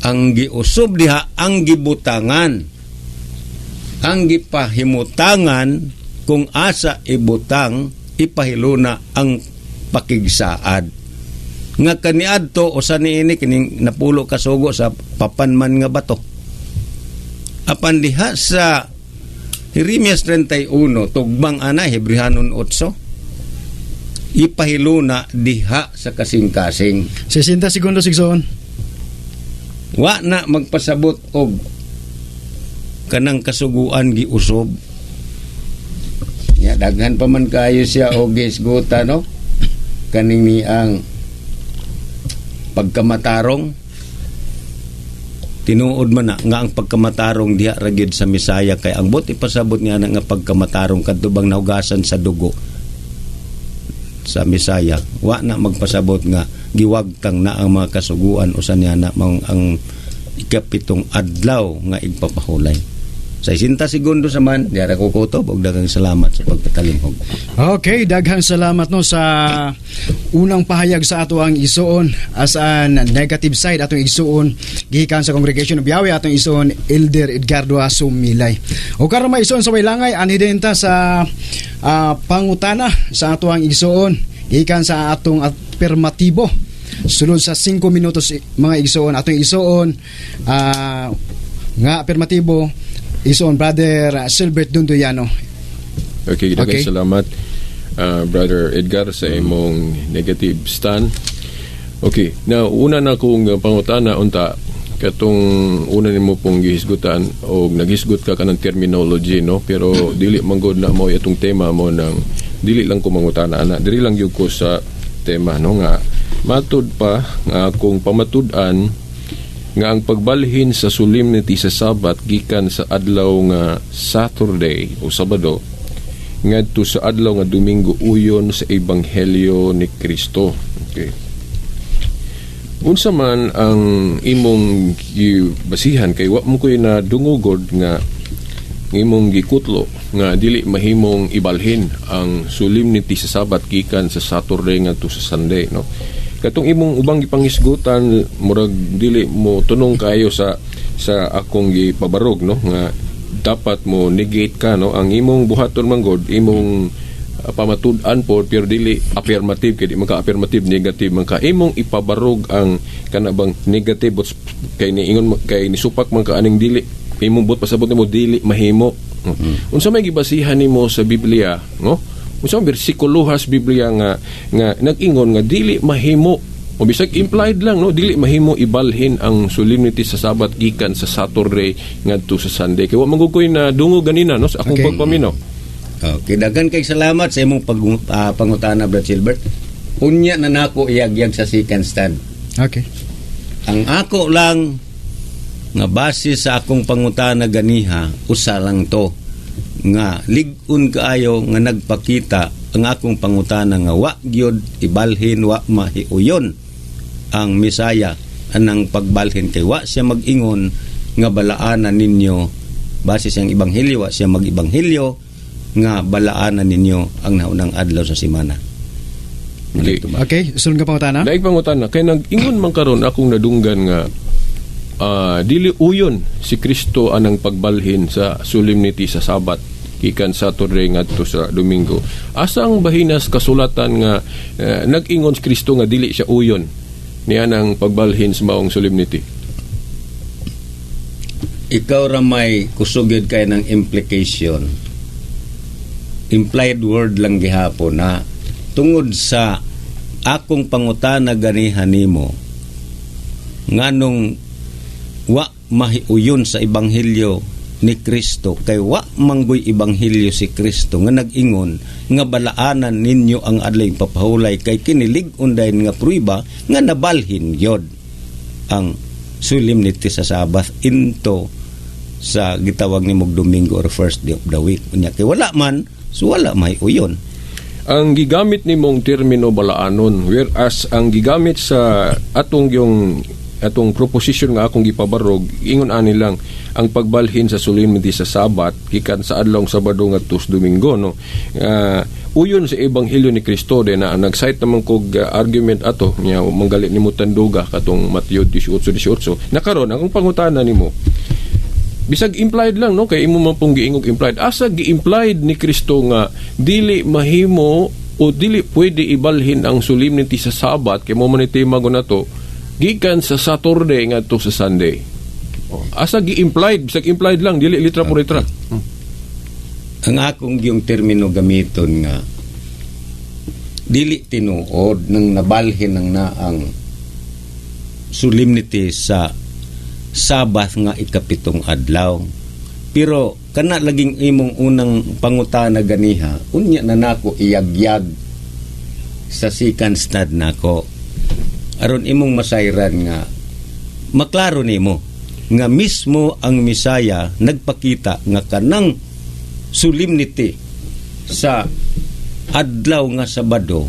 Ang giusob diha ang gibutangan, ang gipahimutangan kung asa ibutang, ipahiluna ang pakigsaad nga kaniadto o sa niini kining napulo ka sugo sa papanman nga bato. Apan diha sa Jeremias 31, tugbang ana Hebrehanon 8, ipahiluna diha sa kasing-kasing. 60 segundos, igsoon. Wa na magpasabot og kanang kasuguan giusob. Ya, daghan pa man kayo siya og gisgutan, no, kaning ni ang pagkamatarong. Tinuod man na nga ang pagkamatarong diha ra gyud sa Misaya, kay ang buot ipasabot niya na nga pagkamatarong kadto bang nahugasan sa dugo sa Misaya. Wa na magpasabot nga giwagtang na ang mga kasuguan usa niya na maong ang ikapitong adlaw nga igpapahulay. Sa 60 segundo sa man diara ko kutob og daghang salamat sa pagpatalimhog. Okay, daghang salamat, no, sa unang pahayag sa ato ang igsuon as an negative side, atong igsuon gikan sa Congregation of Yahweh, atong igsuon Elder Edgardo Sumilay. O karon, mga igsuon, sa way langay, anhi din ta sa pangutana sa ato ang igsuon gikan sa atong afirmatibo. Sulod sa 5 minutos, mga igsuon, atong igsuon nga afirmatibo, igsuon Brother Silbert Dundoyano. Okay, daghang salamat, Brother Edgar, sa imong negative stand. Okay, now una na kong pangutana unta katong una nimo pong gihisgutan o naghisgot ka kanang terminology, no, pero dili man gud na mo itong tema mo nang dili lang ko mangutana ana, dili lang gyud ko sa tema, no, nga matud pa nga akong pamatud-an nga ang pagbalhin sa solemnity sa Sabat gikan sa adlaw nga Saturday o Sabado ngadto sa adlaw nga Domingo uyon sa ebanghelyo ni Kristo. Okay. Unsa man ang imong gibasihan kay wa mo koy na dungugod nga imong gikutlo nga dili mahimong ibalhin ang solemnity sa Sabat gikan sa Saturday ngadto sa Sunday, no? Katong imong ubang gipangisgutan, murag dili mo tunong kayo sa akong gipabarog, no, nga dapat mo negate ka, no. Ang imong buhaton man god, imong pamatud-an po, pero dili affirmative kay di man ka affirmative, negative man ka. Imong ipabarog ang kana bang negative, but kay niingon kay nisupak man ka aning dili imong but pasabot nimo dili mahimo. Unsa may gibasihan nimo sa Biblia, no? Unsa may bersikulo sa Biblia nga nga nag-ingon nga dili mahimo o bisag implied lang, no, dili mahimo ibalhin ang solemnity sa Sabat gikan sa Saturday ngadto sa Sunday, kay wa man gud koy na dungog ganina, no, sa akong pagpaminaw? Okay, daghan kay salamat sa imong pangutana, Brad Silbert. Unya na nako iyagyag sa second stand. Okay. Ang ako lang nga base sa akong pangutana ganiha, usa lang to nga lig-on kaayo nga nagpakita ang akong pangutana nga wa gyud ibalhin, wa mahiuyon ang Misaya anang pagbalhin kay wa siya mag-ingon nga balaanan ninyo. Base siyang ebanghelyo, wa siya mag-ebanghelyo nga balaanan ninyo ang naunang adlaw sa semana. Okay. Okay, sulod nga pangutana. Naig pangutana kay nag-ingon man karon akong nadunggan nga dili uyon si Kristo anang pagbalhin sa solemnity sa Sabat gikan Saturday ngadto sa Domingo. Asa ang bahinas kasulatan nga nag-ingon si Kristo nga dili siya uyon niya nang pagbalhin sa maong solemnity? Ikaw ra may kusog gyud kay ng implication. Implied word lang gihapon na tungod sa akong pangutana ganiha nimo nganong wa mahiuyon sa ebanghelyo ni Kristo kay wa manggoy ebanghelyo si Kristo nga nag-ingon nga balaanan ninyo ang adlaw papahulay kay kinilig-on dayon nga prueba nga nabalhin gyud ang solemnity sa Sabbath into sa gitawag ni mog Domingo or first day of the week. Unya kay wala man, so wala may uyon. Ang gigamit nimong termino balaanon, whereas ang gigamit sa atong yung atong proposition nga akong gipabarog, ingon ani lang ang pagbalhin sa solemnity sa Sabat gikan sa adlawng Sabado ngadto sa Domingo, no? Uyon sa ebanghelyo ni Kristo de na nag-cite naman kog argument ato nya manggali nimo tanduga katong Mateo 18:18. Nakaron akong pangutana nimo, bisag implied lang, no, kay imo man pong giingog implied, asa gi-implied ni Kristo nga dili mahimo o dili pwede ibalhin ang solemnity sa Sabat, kay mo man ni tema ko na to, gikan sa Saturday ngadto sa Sunday? Oh, asa gi-implied, bisag implied lang, dili litra por litra? Ang akong yung termino gamiton nga dili tinuod nang nabalhin ng naang solemnity sa Sabath nga ikapitong adlaw. Pero kana laging imong unang pangutana ganiha, unya na nako iyagyag sa second stand nako. Aron imong masayran nga maklaro nimo nga mismo ang Misaya nagpakita nga kanang solemnity sa adlaw nga Sabado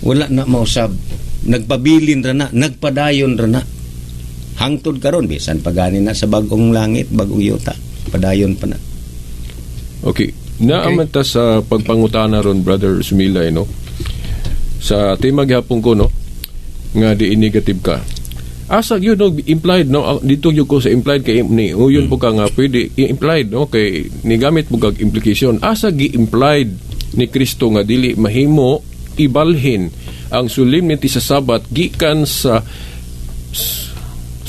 wala na mausab, nagpabilin ra na, nagpadayon ra na hangtod karon, bisan pagani na sa bagong langit, bagong yuta, padayon pa na. Okay. Naaman ta sa pagpangutana ron, Brother Sumilay, no? Sa tema gihapon ko, no, nga di negative ka. Asa yun, no, implied, no? Ah, dito yun ko sa implied kay ni uyon po ka nga pwede implied, no, kay nigamit mo kag implication. Asa gi-implied ni Kristo nga dili mahimo ibalhin ang solemnity sa Sabat gikan sa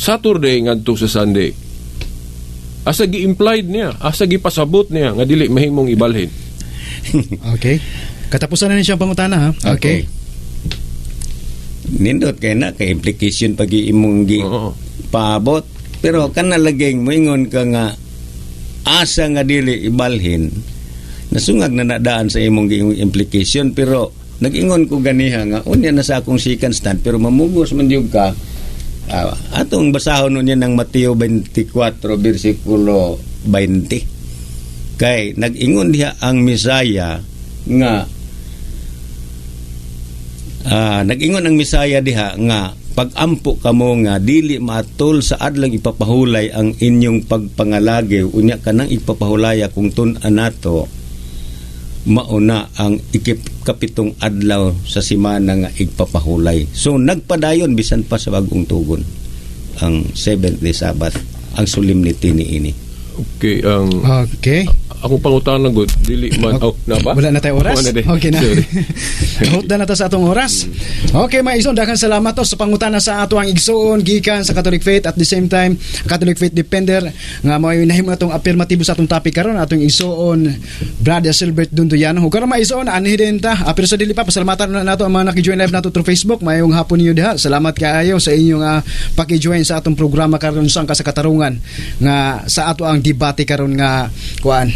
Saturday ngadto sa Sunday? Asa gi-implied niya? Asa gipasabot niya nga dili mahimong ibalhin? Okay. Katapusan na ni siyang pangutana ha. Okay. Nindot kay na kay implication pag imong gi paabot, pero kana laging moingon ka nga asa nga dili ibalhin, nasungag na nadaan sa imong giingong implication. Pero nag-ingon ko ganiha nga unya na sa akong second stand, pero mamugos man jud ka. Atong basahon unya ng Mateo 24 bersikulo 20 kay nag-ingon diha ang Misaya nga nag-ingon ang Misaya diha nga pag-ampo kamo nga dili maatol sa adlang ipapahulay ang inyong pagpangalagi. Unya kanang ipapahulaya kung tun-an nato mauna ang ikapitong adlaw sa simana nga igpapahulay. So nagpadayon bisan pa sa bagong tugon ang seventh day Sabbath, ang solemnity ni ini. Okay, ang akong pangutana gud dili man, oh, na ba? Wala na tayo oras? Wala na di. Okay na. Sorry. Hot na ta sa atong oras. Okay, mga igsoon, daghang salamat to sa pangutana sa ato ang igsoon gikan sa Catholic Faith, at the same time Catholic Faith Defender nga mao nahimo atong affirmatibo sa atong topic karon, atong igsoon Brother Silbert Dunduyano. Ug karon, mga igsoon, anhi din ta. Pero sa dili pa, pasalamatan na nato ang mga naki-join live nato through Facebook. Mayong hapon ninyo diha. Salamat kaayo sa inyong paki-join sa atong programa karon sa katarungan nga sa ato ang debate karon nga kuan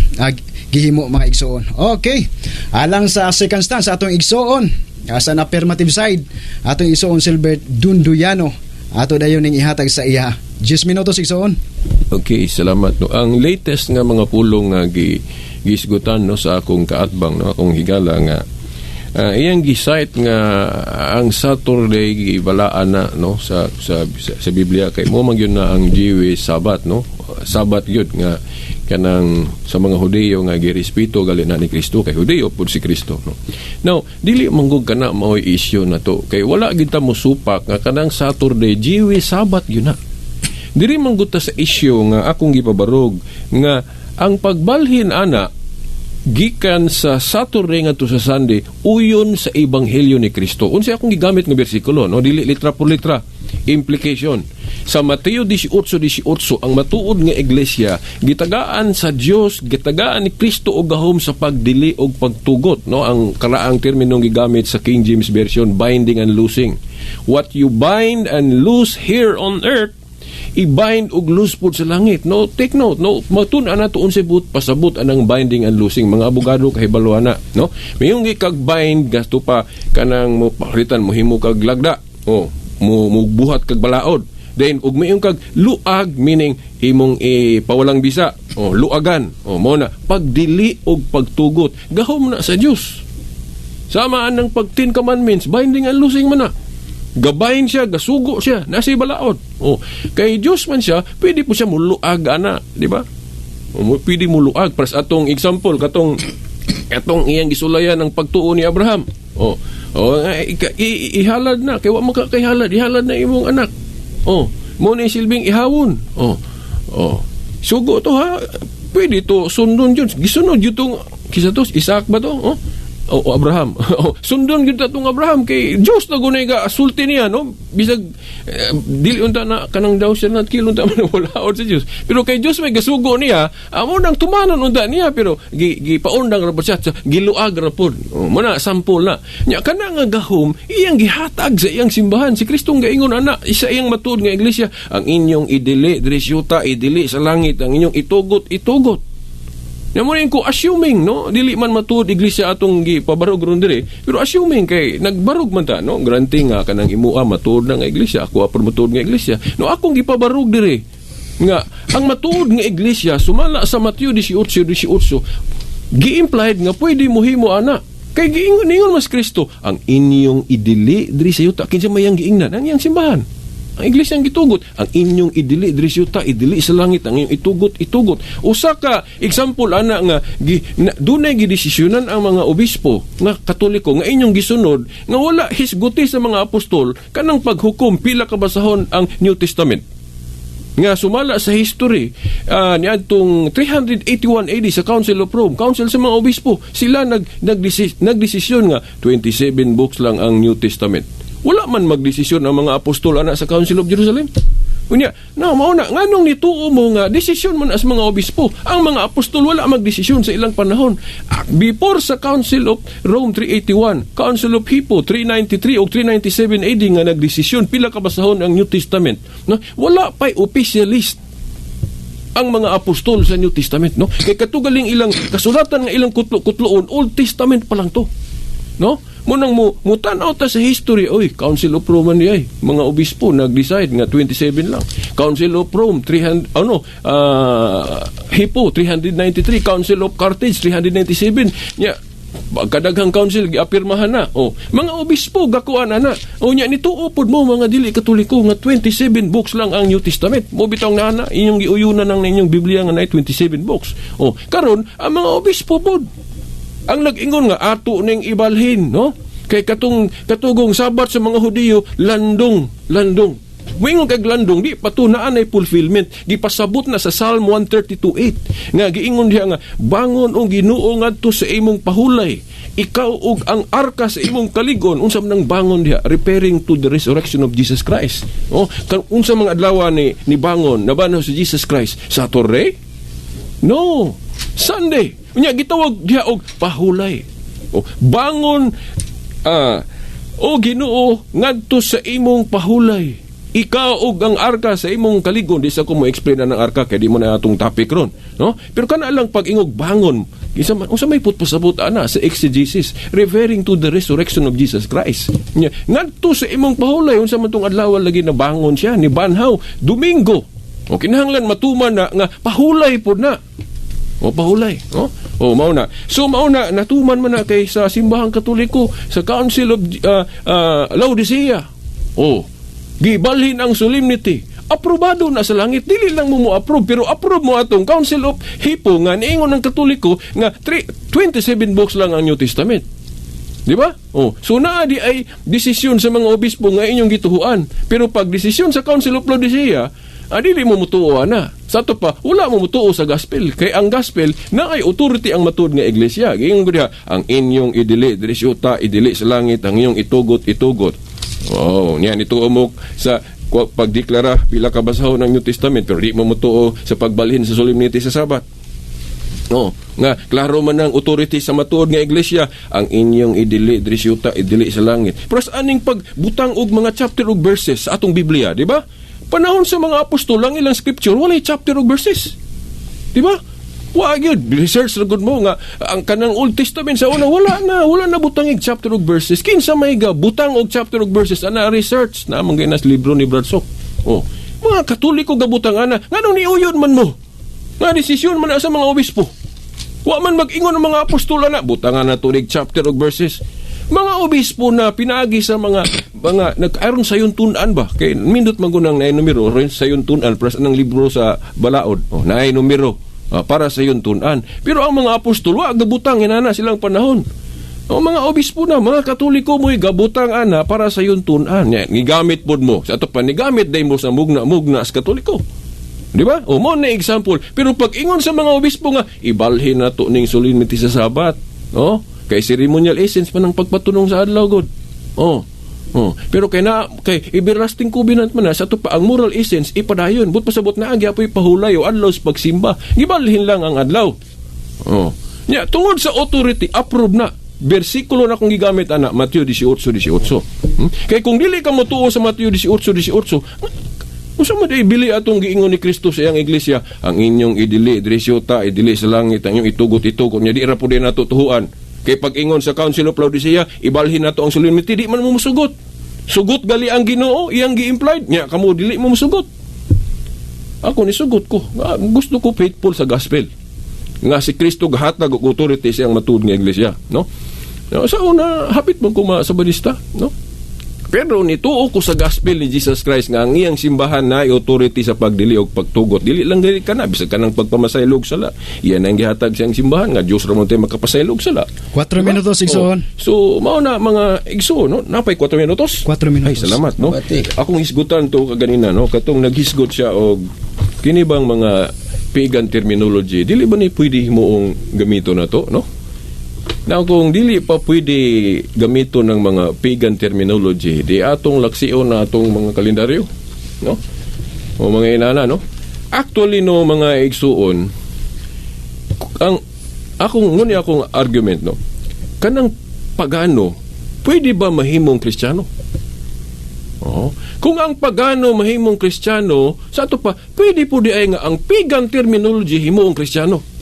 gihimo, mga igsoon. Okay. Alang sa second stand sa atong igsoon. Sa affirmative side, atong igsoon Silbert Dunduyano. Ato dayon ning ihatag sa iya. 10 minutos, igsoon. Okay, salamat, no. Ang latest nga mga pulong nga gisgutan, no, sa akong kaatbang, no, akong higala nga iyang gi-cite nga ang Saturday gibalaan na, no, sa Biblia kay mo man gyud na ang Jewish Sabbath, no. Sabbath gyud nga kanang sa mga Hudiyo nga girespeto gali na ni Kristo kay Hudiyo pud si Kristo, no. Now, dili manggug kana mao'y issue na to kay wala gyud ta mosupak nga kanang Saturday Jewish Sabbath gyud na. Diri man gud ta sa issue nga akong gipabarog nga ang pagbalhin ana gikan sa Saturday ngadto sa Sunday uyon sa ebanghelyo ni Kristo. Unsa akong gigamit nga bersikulo, no? Dili litra por litra. Implication. Sa Mateo 18:18, ang matuod nga iglesia gitagaan sa Dios, gitagaan ni Kristo og gahom sa pagdili og pagtugot, no? Ang karaang terminong gigamit sa King James Version, binding and loosing. What you bind and loose here on earth, i-bind og loose pod sa langit, no? Take note, no, matun-an nato unsay buot pasabot anang binding and loosing. Mga abogado kahibalo ana, no? Mayong kag bind gasto pa kanang mo palitan mo himo kag lagda, oh, mo buhat kag balaod. Then ug mayong kag luag, meaning imong ipawalang bisa, oh, luagan, oh, mo na pagdili og pagtugot, gahom na sa Dios. Sama anang pag Ten Commandments, binding and loosing man na. Gabayin siya, gasugo siya, nasa balaod. Oh, kay Diyos man siya, pwede po siya muluag ana, di ba? O, pwede muluag. Para sa atong example, katong katong iyang gisulayan ang pagtuo ni Abraham. Oh, ihalad na, kay wa man ka kaihalad, ihalad na imong anak. Oh, mo ni silbing ihawon. Oh. Sugo to ha. Pwede to sundon yun. Gisunod yun tong kisa to, Isaac ba to? Oh. O Abraham. Oh, sundon gyud ta tong Abraham kay Dios na gunay ga sulti niya, no? Bisag dili unta na kanang daw siya na kill unta man wala sa Dios. Pero kay Dios may gasugo niya, amo nang tumanon unta niya pero gi gipaundang ra pod siya, giluag ra pod. Oh, mo na sample na. Nya kana nga gahom iyang gihatag sa iyang simbahan. Si Kristo gaingon ana isa iyang matuod nga iglesia, ang inyong idili diri sa yuta, idili sa langit, ang inyong itugot, itugot. Nya mo ko assuming, no, dili man matuod iglesia atong gipabarog ron diri, pero assuming kay nagbarog man ta, no, granting nga kanang imua matuod na nga iglesia, ako apor matuod nga iglesia. No, akong gipabarog diri nga ang matuod nga iglesia sumala sa Mateo 18:18 gi-implied nga pwede mohimo ana. Kay giingon ningon mas Kristo, ang inyong idili diri sa yuta, kinsa may ang giingnan? Ang iyang simbahan. Ang iglesia ang gitugot, ang inyong idili diri sa yuta, idili sa langit, ang inyong itugot, itugot. Usa ka example ana nga dunay gidesisyonan ang mga obispo nga Katoliko nga inyong gisunod nga wala hisguti sa mga apostol kanang paghukom pila ka basahon ang New Testament. Nga sumala sa history niadtong 381 AD sa Council of Rome, council sa mga obispo, sila nagdesisyon nga 27 books lang ang New Testament. Wala man magdesisyon ang mga apostol ana sa Council of Jerusalem. Unya, na mao na nganong nituo mo nga desisyon man as mga obispo? Ang mga apostol wala magdesisyon sa ilang panahon. Before sa Council of Rome 381, Council of Hippo 393 o 397 AD nga nagdesisyon pila ka basahon ang New Testament. No, wala pa'y official list ang mga apostol sa New Testament, no? Kay katugaling ilang kasulatan nga ilang kutlo-kutloon, Old Testament pa lang to. No? Munang mo mutan-aw ta sa history, oy, Council of Rome ni ay, mga obispo nag-decide nga 27 lang. Council of Rome 300 ano, Hippo 393, Council of Carthage 397. Nya kadaghang council giapirmahan na. Oh, mga obispo gakuan na na. O nya nituo pod mo mga dili Katoliko nga 27 books lang ang New Testament. Mo bitaw na na inyong giuyunan ng inyong Biblia nga naay 27 books. Oh, karon ang mga obispo pod ang nag-ingon nga ato ning ibalhin, no? Kay katong katugong Sabat sa mga Hudiyo, landong, landong. Moingon kag landong, di pa to naa nay fulfillment. Gipasabot na sa Psalm 132:8 nga giingon diha nga bangon og Ginoo ngadto sa imong pahulay. Ikaw ug ang arka sa imong kaligon. Unsa man ang bangon diha? Referring to the resurrection of Jesus Christ. Oh, kan unsa mga adlaw ni bangon nabanaw si Jesus Christ? Saturday? No. Sunday. Unya gitawag diha og pahulay. O bangon o Ginoo ngadto sa imong pahulay. Ikaw ug ang arka sa imong kaligon, di sa ko mo explain na ng arka kay di mo na atong topic ron, no? Pero kana lang pag-ingog bangon, isa man unsa may putpasabot ana sa exegesis, referring to the resurrection of Jesus Christ. Nya, ngadto sa imong pahulay, unsa man tong adlaw lagi na bangon siya ni banhaw? Domingo. O kinahanglan matuman na nga pahulay pod na. O pahulay, no? O mao na. So mao na, natuman man na kay sa Simbahang Katoliko sa Council of Laodicea. O gibalhin ang solemnity. Aprobado na sa langit. Dili lang mo mo-approve, pero approve mo atong Council of Hippo nga niingon ng Katoliko nga 3, 27 books lang ang New Testament. Di ba? Oh, so naa di ay desisyon sa mga obispo nga inyong gituhuan. Pero pag desisyon sa Council of Laodicea, dili mo mutuo na. Sa ato pa, wala mo mutuo sa gospel. Kay ang gospel na ay authority ang matuod nga iglesia. Giingon ko diha, ang inyong idili diri sa yuta, idili sa langit, ang inyong itugot, itugot. Oh, niyan ituo mo sa pagdeklara pila ka basahon ng New Testament, pero di mo mutuo sa pagbalhin sa solemnity sa Sabat. No, nga klaro man ang authority sa matuod nga iglesia, ang inyong idili diri sa yuta, idili sa langit. Pero sa aning pagbutang og mga chapter og verses sa atong Biblia, di ba? Panahon sa mga apostol, ang ilang scripture walay chapter og verses. Di ba? Wa gyud research ra gud mo nga ang kanang Old Testament sa una wala na butang og chapter og verses. Kinsa may ga butang og chapter og verses ana, research na man gay libro ni Brad Sok. Oh, mga Katoliko gabutang ana, nganong niuyon man mo? Nga desisyon man na sa mga obispo. Wa man mag-ingon ng mga apostol na butangan na tunig chapter og verses. Mga obispo na pinaagi sa mga nag-aron sa tun-an ba, kay mindot man gunang naay numero ron sa tun-an plus anang libro sa balaod. Oh, naay numero para sa tun-an. Pero ang mga apostol wa gabutang inana silang panahon. O mga obispo na, mga Katoliko mo'y gabutang ana para sa tun-an. Yan, gigamit pod mo. Sa ato pa, nigamit day mo sa mugna-mugna sa Katoliko. Di ba? O mo na example. Pero pag ingon sa mga obispo nga ibalhin na to ning solemnity sa Sabat. Oh, kay ceremonial essence pa ng pagpatunong sa adlaw god. Oh. Oh, pero kay na kay everlasting covenant man na, sa ato pa ang moral essence ipadayon. But pasabot na apoy pahulay o adlaw sa pagsimba. Gibalhin lang ang adlaw. Oh. Nya, tungod sa authority, approve na. Bersikulo na kung gigamit ana, Mateo 18:18. Kay kung dili ka motuo sa Mateo 18:18, unsa man day bili atong giingon ni Kristo sa iyang iglesia, ang inyong idili diri sa yuta, idili sa langit, ang inyong itugot, itugot? Nya di ra pud nato tuhuan. Kay pag ingon sa Council of Laodicea, ibalhin nato ang solemnity, di man mo musugot. Sugot gali ang Ginoo, iyang gi-implied. Nya kamo dili mo musugot. Ako ni sugot ko. Nga, gusto ko faithful sa gospel. Nga si Kristo gahatag og authority sa iyang matuod nga iglesia, no? No, sa una hapit man ko ma-Sabadista, no? Pero nituo ko sa gospel ni Jesus Christ nga ang iyang simbahan na authority sa pagdili og pagtugot. Dili lang dili kana bisag kanang pagpamasaylog sala. Iyan ang gihatag siyang simbahan nga Dios ra man tay makapasaylog sala. 4 Diba? minutos, igsoon. Oh. So mao na, mga igsoon, no? Napay 4 minutos? 4 minutos. Ay, salamat, no. Bati. Akong hisgutan to kaganina, no, katong naghisgot siya og kini bang mga pagan terminology, dili ba ni pwede himuong gamito na to, no? Now, kung dili pa pwede gamito ng mga pagan terminology, di atong laksion na atong mga kalendaryo, no? O mga inana, no? Actually, no, mga igsuon, ang akong ngunit akong argument, no? Kanang pagano, pwede ba mahimong Kristiyano? Oo. Kung ang pagano mahimong Kristiyano, sa ato pa, pwede po di ay nga ang pagan terminology himuong Kristiyano.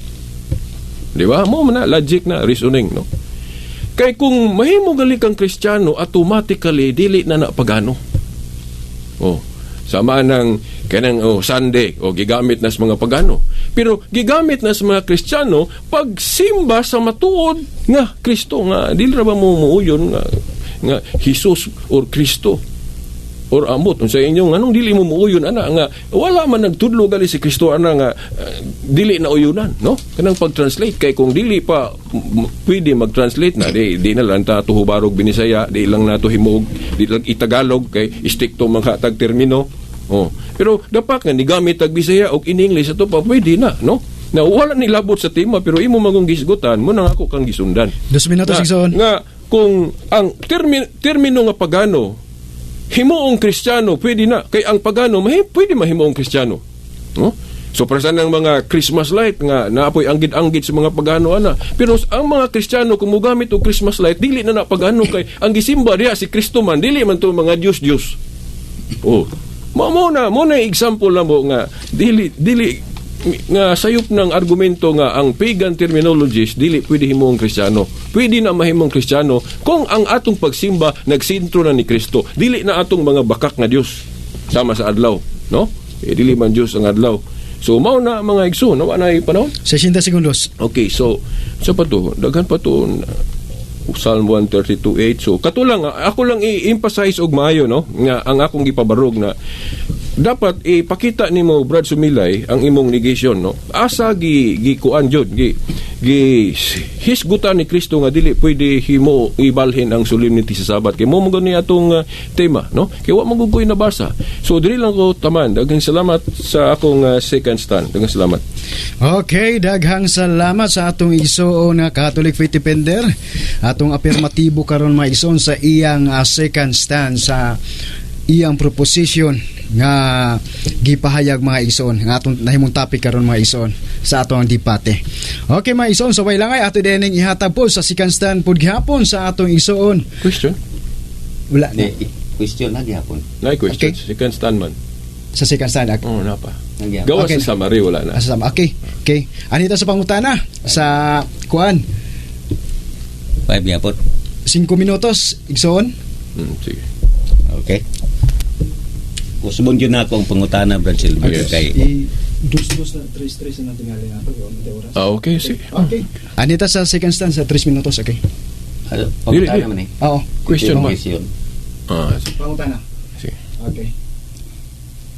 Di ba? Mo man na, logic na, reasoning, no? Kay kung mahimo gali kang Kristiyano, automatically, dili na na pagano. Oh, sama ng kanang, oh, Sunday, oh, gigamit na sa mga pagano. Pero gigamit na sa mga Kristiyano pagsimba sa matuod nga Kristo, nga dili ra ba mo muuyon nga Jesus or Kristo or amot unsa inyong, anong dili mo muuyon ana nga wala man nagtudlo gali si Kristo ana nga dili na uyunan, no? Kanang pag-translate, kay kung dili pa pwede mag-translate na, di na lang ta tuhubarog Binisaya, di lang nato himuog, di lang itagalog kay strikto mga tag termino. Oh, pero dapat nga nigamit tag Bisaya og in English, ato pa pwede na, no? Na wala ni labot sa tema, pero imo magong gisgutan mo nang ako kang gisundan. 2 minutos, igsoon. Nga kung ang termino nga pagano himuong Kristiyano, pwede na kay ang pagano pwede mahimuong Kristiyano, no? So para sa ng mga Christmas light nga naapoy anggid-anggid sa mga pagano ana, pero ang mga Kristiyano kung mogamit og Christmas light, dili na na pagano kay ang gisimba diha si Kristo man, dili man to mga Dios Dios. Oh. Mo na example na mo nga dili dili nga sayop ng argumento nga ang pagan terminologies dili pwede himong Kristiyano. Pwede na mahimong Kristiyano kung ang atong pagsimba nagsentro na ni Kristo. Dili na atong mga bakak nga Dios sama sa adlaw, no? Eh, dili man Dios ang adlaw. So mao na, mga igsoon, wa na panahon. 60 segundos. Okay, so sa pa to, daghan pa to, Psalm 132:8. So katulang ako lang i-emphasize og maayo, no, nga ang akong gipabarog na dapat ipakita nimo, Brad Sumilay, ang imong negation, no. Asa gi gikuan jud gi gi hisgutan ni Kristo nga dili pwede himo ibalhin ang solemnity sa Sabat, kay mo mo gani atong tema, no, kay wa man gud ko'y nabasa. So diri lang ko taman. Daghang salamat sa akong second stand. Daghang salamat. Okay, daghang salamat sa atong igsoon nga Catholic Faith Defender. Atong apirmatibo karon, mga igsoon, sa iyang second stand sa iyang proposition nga gipahayag, mga igsoon, nga atong nahimong topic karon, mga igsoon, sa atong debate. Okay, mga igsoon, so way langay ato dining ihatag po sa second stand pud gihapon sa atong igsoon. Question. Wala na. Di, question na gihapon. Na question. Okay. Second stand man. Sa second stand. Okay. Oh, napa. Na gihapon. Gawas Okay. sa summary, wala na. Asa sama. Okay. Okay. Anita sa pangutana sa kuan? 5 gihapon. 5 minutos, igsoon. Sige. Okay. Usbon yun na ako ang pangutana, Brad Silver. Yes. Kay I dos dos na tres tres na tingali nato oras. Ah, okay, sige. Okay. Anita sa second stand sa 3 minutos, okay? Ano, pangutana Dili, man eh. Oo. Question man. Question. Ah, sige. Pangutana. Sige. Okay.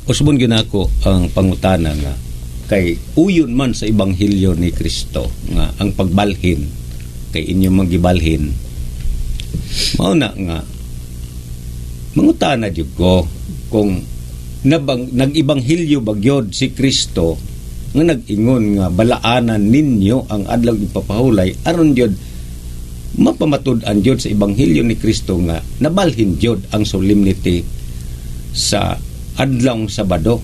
Usbon gyud ako ang pangutana nga kay uyon man sa ebanghelyo ni Kristo nga ang pagbalhin kay inyong magibalhin, mao na nga mangutana jud ko kung nabang nag-ebanghelyo ba gyud si Kristo nga nag-ingon nga balaanan ninyo ang adlaw ipapahulay aron gyud mapamatud-an gyud sa ebanghelyo ni Kristo nga nabalhin gyud ang solemnity sa adlawng Sabado.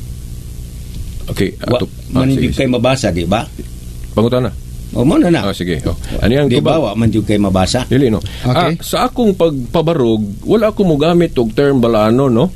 Okay, Wa ato, man sige, jud kay mabasa, di ba? Pangutana. O mo na na. Ah, sige. Oh. Ano yung Di ba tubag? wa man jud kay mabasa? Dili, no. Okay. Ah, sa akong pagpabarog, wala ako mogamit og term balaano, no.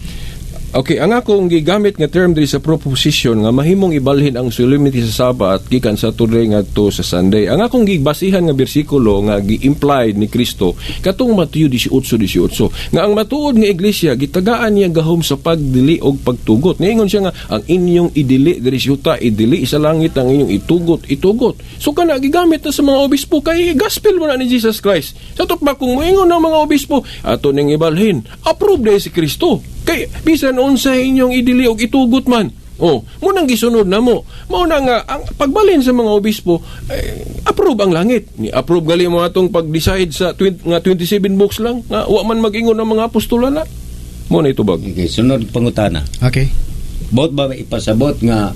Okay, ang akong gigamit nga term diri sa proposition nga mahimong ibalhin ang solemnity sa Sabat gikan sa Saturday ngadto sa Sunday. Ang akong gibasihan nga bersikulo nga gi-implied ni Kristo katong Mateo 18:18 nga ang matuod nga iglesia gitagaan niya gahom sa pagdili og pagtugot. Niingon siya nga ang inyong idili diri sa yuta idili sa langit, ang inyong itugot itugot. So kana gigamit na sa mga obispo kay gospel mo na ni Jesus Christ. Sa ba kung moingon ang mga obispo ato ning ibalhin, approve dahil si Kristo. Kay bisan unsa inyong idili og itugot man. Oh, mo nang gisunod na mo. Mao na nga ang pagbalhin sa mga obispo eh, approve ang langit. Ni approve gali mo atong pag-decide sa 20, nga 27 books lang nga wa man mag-ingon ang mga apostola na. Mo na itubag. Okay, sunod pangutana. Okay. Bot ba ipasabot nga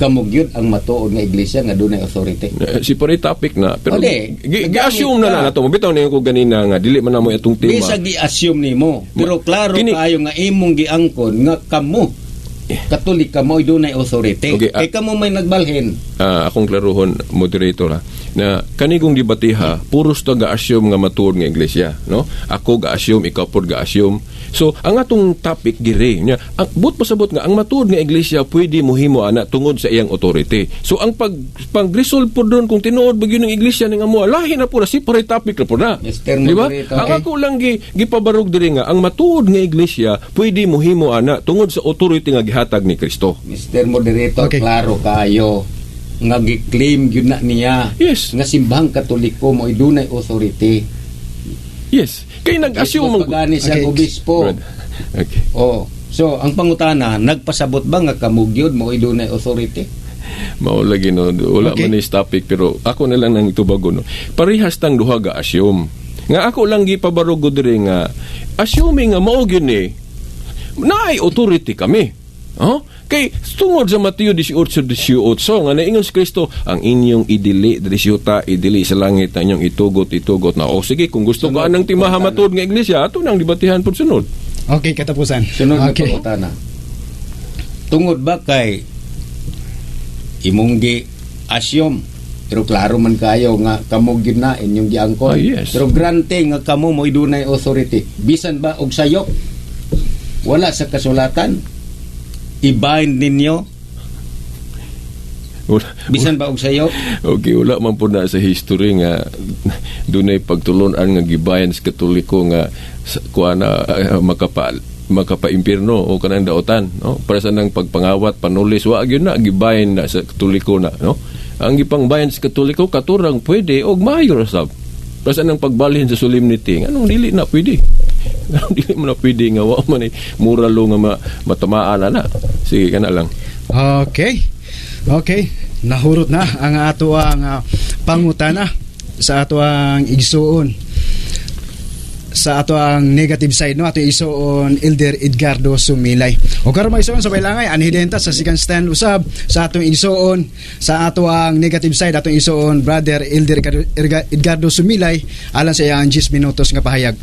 kamo gyud ang matuod nga iglesia nga dunay authority? Eh, separate topic na pero O, di. gi-assume na na nato. Bitaw niyo ko ganina nga dili man namo itong tema. Bisa gi-assume nimo, pero klaro Kini- kaayo nga imong giangkon nga kamo Katolik kamo dunay authority. Okay, Kay kamo may nagbalhin. Akong klaruhon, moderator ha, na kanigong debatiha puros ta ga-assume nga matuod nga iglesia, no? Ako ga-assume, ikaw pod ga-assume. So ang atong topic dire nya ang but pasabot nga ang matuod nga iglesia pwede mohimo ana tungod sa iyang authority. So ang pag pag-resolve pod doon kung tinuod ba gyud ng iglesia ning amo, lahi na po na, separate topic na po na. Mr. Di ba? Moderator. Ang Okay. ako lang gipabarog diri nga ang matuod nga iglesia pwede mohimo ana tungod sa authority nga gihatag ni Kristo. Mr. Moderator, Okay. klaro kayo nga gi-claim gyud na niya nga simbahang Katoliko mo dunay authority. Yes, kay nag-assume Mismo pagani siya obispo. Brad. Okay. Oh, so ang pangutana, nagpasabot ba nga kamo gyud mo dunay authority? Mao lagi, no, wala man is topic pero ako na lang nang itubago, no. Parehas tang duha ga assume. Nga ako lang gipabarugo diri nga assuming nga mao gyud ni naay authority kami. Oh? Kay tungod sa Mateo 18:18 nga naingon si Kristo ang inyong idili diri sa yuta idili sa langit, ang inyong itugot itugot na. O sige, kung gusto ka Sunod, anang timaha pangutana. matuod nga iglesia, ato nang debatihan pud sunod. Okay, katapusan. Sunod na pangutana. Tungod ba kay imong gi assume pero klaro man kayo nga kamo gyud na inyong giangkon. Ah, yes. Pero grante nga kamo mo dunay authority. Bisan ba og sayop wala sa kasulatan. I-bind ninyo Wala, bisan ba og sayo? Okay, wala man po na sa history nga dunay pagtulunan nga gibayan sa Katoliko nga kuha na makapa-impierno o kanang daotan, no? Para sa nang pagpangawat, panulis, wa gyud na gibayan na sa Katoliko na, no? Ang gipangbayan sa Katoliko katurang pwede og maayo ra sab. Para sa nang pagbalhin sa solemnity, anong dili na pwede? Anong dili mo na pwede nga wa man ay moral law nga matamaan na na. Sige, kana lang. Okay. Okay. Nahurot na ang ato ang pangutana sa ato ang igsuon, sa ato ang negative side, no, ato igsuon Elder Edgardo Sumilay. O karon, mga igsuon, sa bailangay anhi ta sa second stand usab sa atong igsuon, sa ato ang negative side, atong igsuon Brother Elder Edgardo Sumilay alang sa iyang 10 minutos nga pahayag.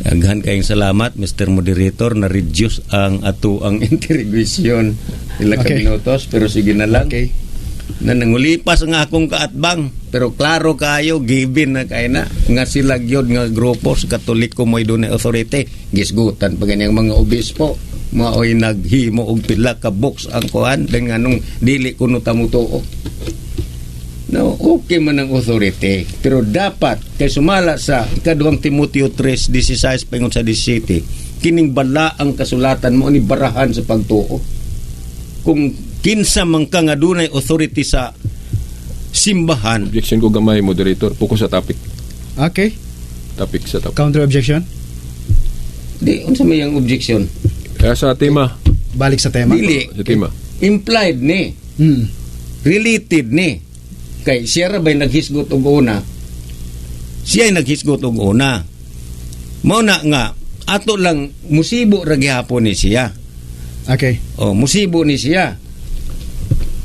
Daghan kayong salamat, Mr. Moderator, na reduce ang ato ang interrogation ila ka minutos, pero sige na lang. Na nangulipas ang akong kaatbang, pero klaro kayo, given na kay na nga sila gyud nga grupo sa Katoliko mo'y dunay authority. Gisgutan pa ganyang mga obispo, maoy naghimo og pila ka books ang kuan den nganong dili kuno ta motuo. No, okay man ang authority. Pero dapat, kay sumala sa ikaduhang Timoteo 3:16 paingon sa 17, kining bala ang kasulatan mo ni barahan sa pagtuo. Kung kinsa man ka nga dunay authority sa simbahan. Objection ko gamay, moderator. Focus sa topic. Okay. Topic sa topic. Counter objection. Di unsa may ang objection? Kaya sa tema. Balik sa tema. Dili. Sa tema. Implied ni. Related ni. Kay siya ra ba'y naghisgot og una? Siya ay naghisgot og una. Mao na nga ato lang musibo ra gihapon ni siya. Oh, musibo ni siya.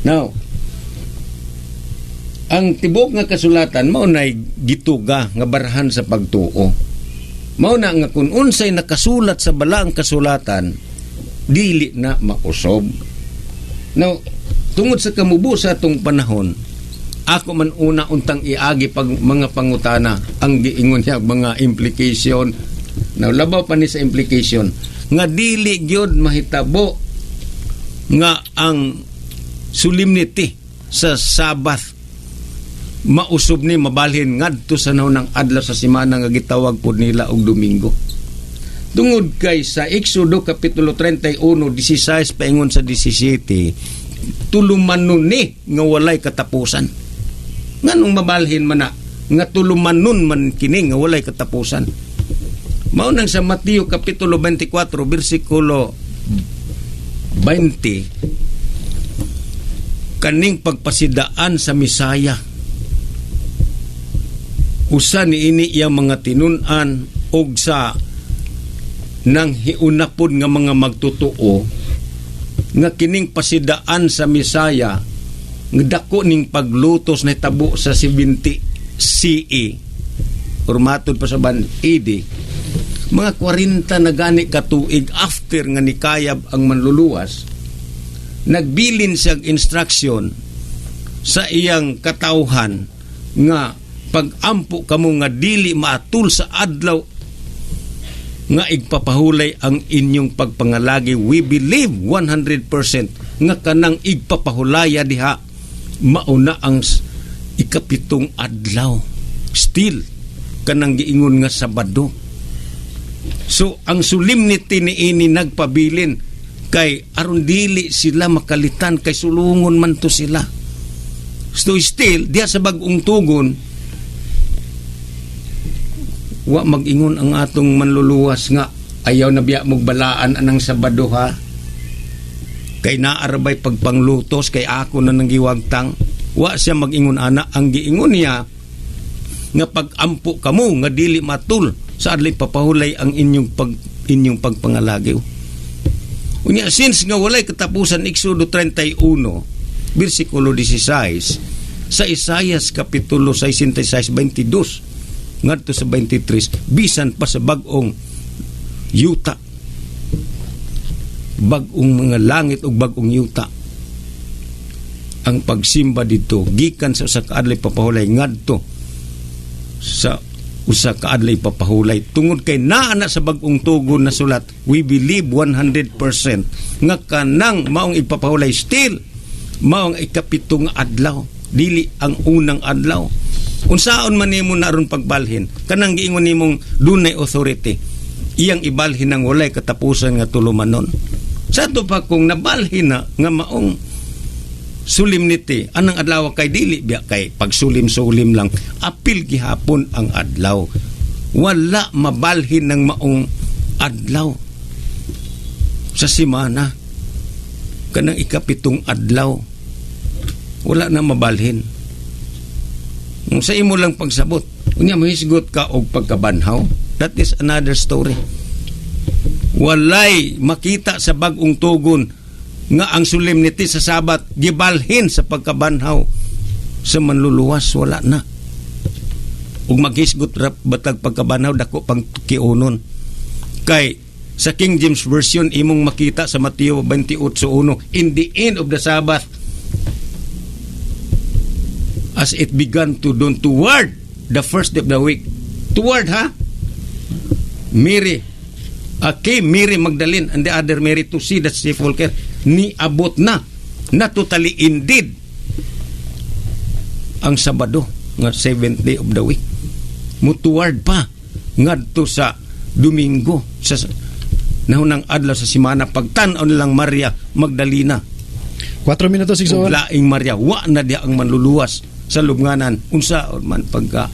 Now, ang tibok nga kasulatan mao nay gituga nga barahan sa pagtuo. Mao na nga kung unsay nakasulat sa balaang kasulatan, dili na mausob. Now, tungod sa kamubo sa atong panahon, ako man una untang iagi pag mga pangutana ang giingon niya mga implication. Now, labaw pa ni sa implication nga dili gyud mahitabo nga ang solemnity sa Sabbath mausob ni, mabalhin ngadto sa naunang adlaw sa semana nga gitawag pod nila og Domingo. Tungod kay sa Exodo kapitulo 31, 16 paingon sa 17, tulumanon ni nga walay katapusan. Nganong mabalhin man na nga tulumanon man kini nga walay katapusan? Mao nang sa Mateo kapitulo 24 bersikulo 20, kaning pagpasidaan sa Misaya, usa ni ini iyang mga tinun-an og sa nang hiunapod nga mga magtotoo nga kining pasidaan sa Misaya nga dako ning paglutos na tabo sa 70 CE or matud pa sa ban AD, mga 40 na gani katuig after nga nikayab ang Manluluwas. Nagbilin siyang instruction sa iyang katawhan nga pag-ampo kamo nga dili maatul sa adlaw nga igpapahulay ang inyong pagpangalagi. We believe 100% nga kanang igpapahulaya diha mauna ang ikapitong adlaw, still kanang giingon nga Sabado. So ang solemnity ni ini nagpabilin kay aron dili sila makalitan kay sulungon man to sila. So still diha sa Bag-ong Tugon, wa mag-ingon ang atong Manluluwas nga ayaw na biya mong balaan anang Sabado ha, kay naarabay pagpanglutos, kay ako na nang giwagtang. Wa siya mag-ingon ana. Ang giingon niya nga pag-ampo kamo nga dili matul sa adlay papahulay ang inyong pagpangalagi. Unya, since nga walay katapusan, Exodo 31 bersikulo 16, sa Isayas kapitulo 66:22 ngadto sa 23, bisan pa sa bag-ong yuta, bag-ong mga langit ug bag-ong yuta, ang pagsimba dito gikan sa usa ka adlaw papahulay ngadto sa Usa ka adlaw ipapahulay tungod kay naa na sa Bagong Tugon na sulat. We believe 100% nga kanang maong ipapahulay still maong ikapito nga adlaw, dili ang unang adlaw. Unsaon man nimo na aron pagbalhin kanang giingon nimong dunay authority, iyang ibalhin ang walay katapusan nga tulumanon? Sa ato pa kung nabalhin na nga maong solemnity anang adlaw, kay dili biya kay pagsulim-sulim lang, apil gihapon ang adlaw. Wala mabalhin ng maong adlaw sa simana, kanang ikapitong adlaw, wala na mabalhin. Kung sa imo lang pagsabot unya mahisgot ka og pagkabanhaw, that is another story. Walay makita sa Bagong Tugon nga ang solemnity sa Sabat gibalhin sa pagkabanhaw sa Manluluwas. Wala na. Ug maghisgot ra batag pagkabanhaw, dako pang kiunon, kay sa King James Version imong makita sa Mateo 28:1, "In the end of the Sabbath, as it began to dawn toward the first day of the week," toward ha, "Mary came Mary Magdalene and the other Mary to see the sepulchre." Niabot na na totally indeed ang Sabado nga seventh day of the week, mutuward pa ngadto sa Domingo, sa nahunang adlaw sa simana. Pagtan-aw nilang Maria Magdalena 4 minutos, ug igsoon. laing Maria, wa na diha ang Manluluwas sa lubnganan. Unsa man pagka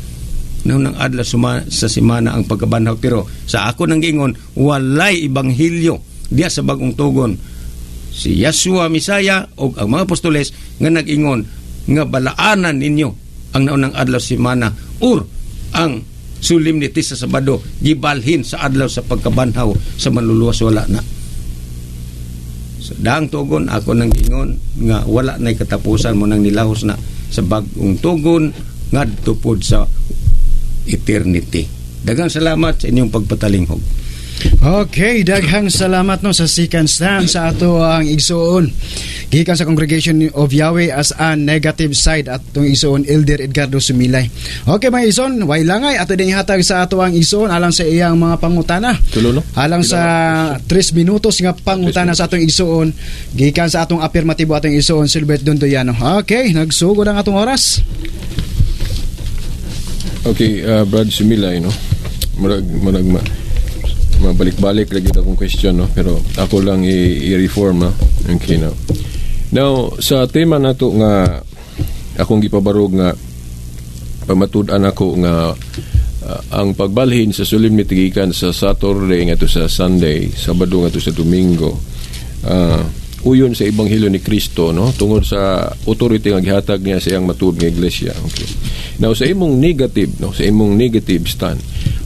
nahunang adlaw sa simana ang pagkabanhaw? Pero sa ako nang giingon, walay ebanghelyo diha sa Bagong Tugon, si Yeshua Misaya o ang mga apostoles, nga nag-ingon nga balaanan ninyo ang naunang adlaw sa semana or ang solemnity sa Sabado gibalhin sa adlaw sa pagkabanhaw sa Manluluwas. Wala na. Sa Daang Tugon, ako nang giingon nga wala na'y katapusan mo nang nilahos na sa Bagong Tugon ngadto pod sa eternity. Daghang salamat sa inyong pagpatalinghog. Okay, daghang salamat, no, sa second stand sa ato ang igsoon gikan sa Congregation of Yahweh as a negative side, atong igsoon Elder Edgardo Sumilay. Okay, mga igsoon, way langay, ato din ihatag sa ato ang igsoon alang sa iyang mga pangutana. Tulo, no? Alang sa 3 minutos nga pangutana sa atong igsoon gikan sa atong apirmatibo, atong igsoon Silbert Dondoyano. Okay, nagsugod ang atong oras. Okay, Brad Sumilay, no? Murag mabalik-balik lagi akong question, no? Pero ako lang i-reform, no? Okay, no? Now, sa tema nato nga akong gipabarog nga pamatud-an ako nga ang pagbalhin sa solemnity gikan sa Saturday ngadto sa Sunday, Sabado ngadto sa Domingo, uyon sa ebanghelyo ni Kristo, no, tungod sa authority nga gihatag niya sa iyang matuod nga iglesia. Okay. Now, sa imong negative, no, sa imong negative stand,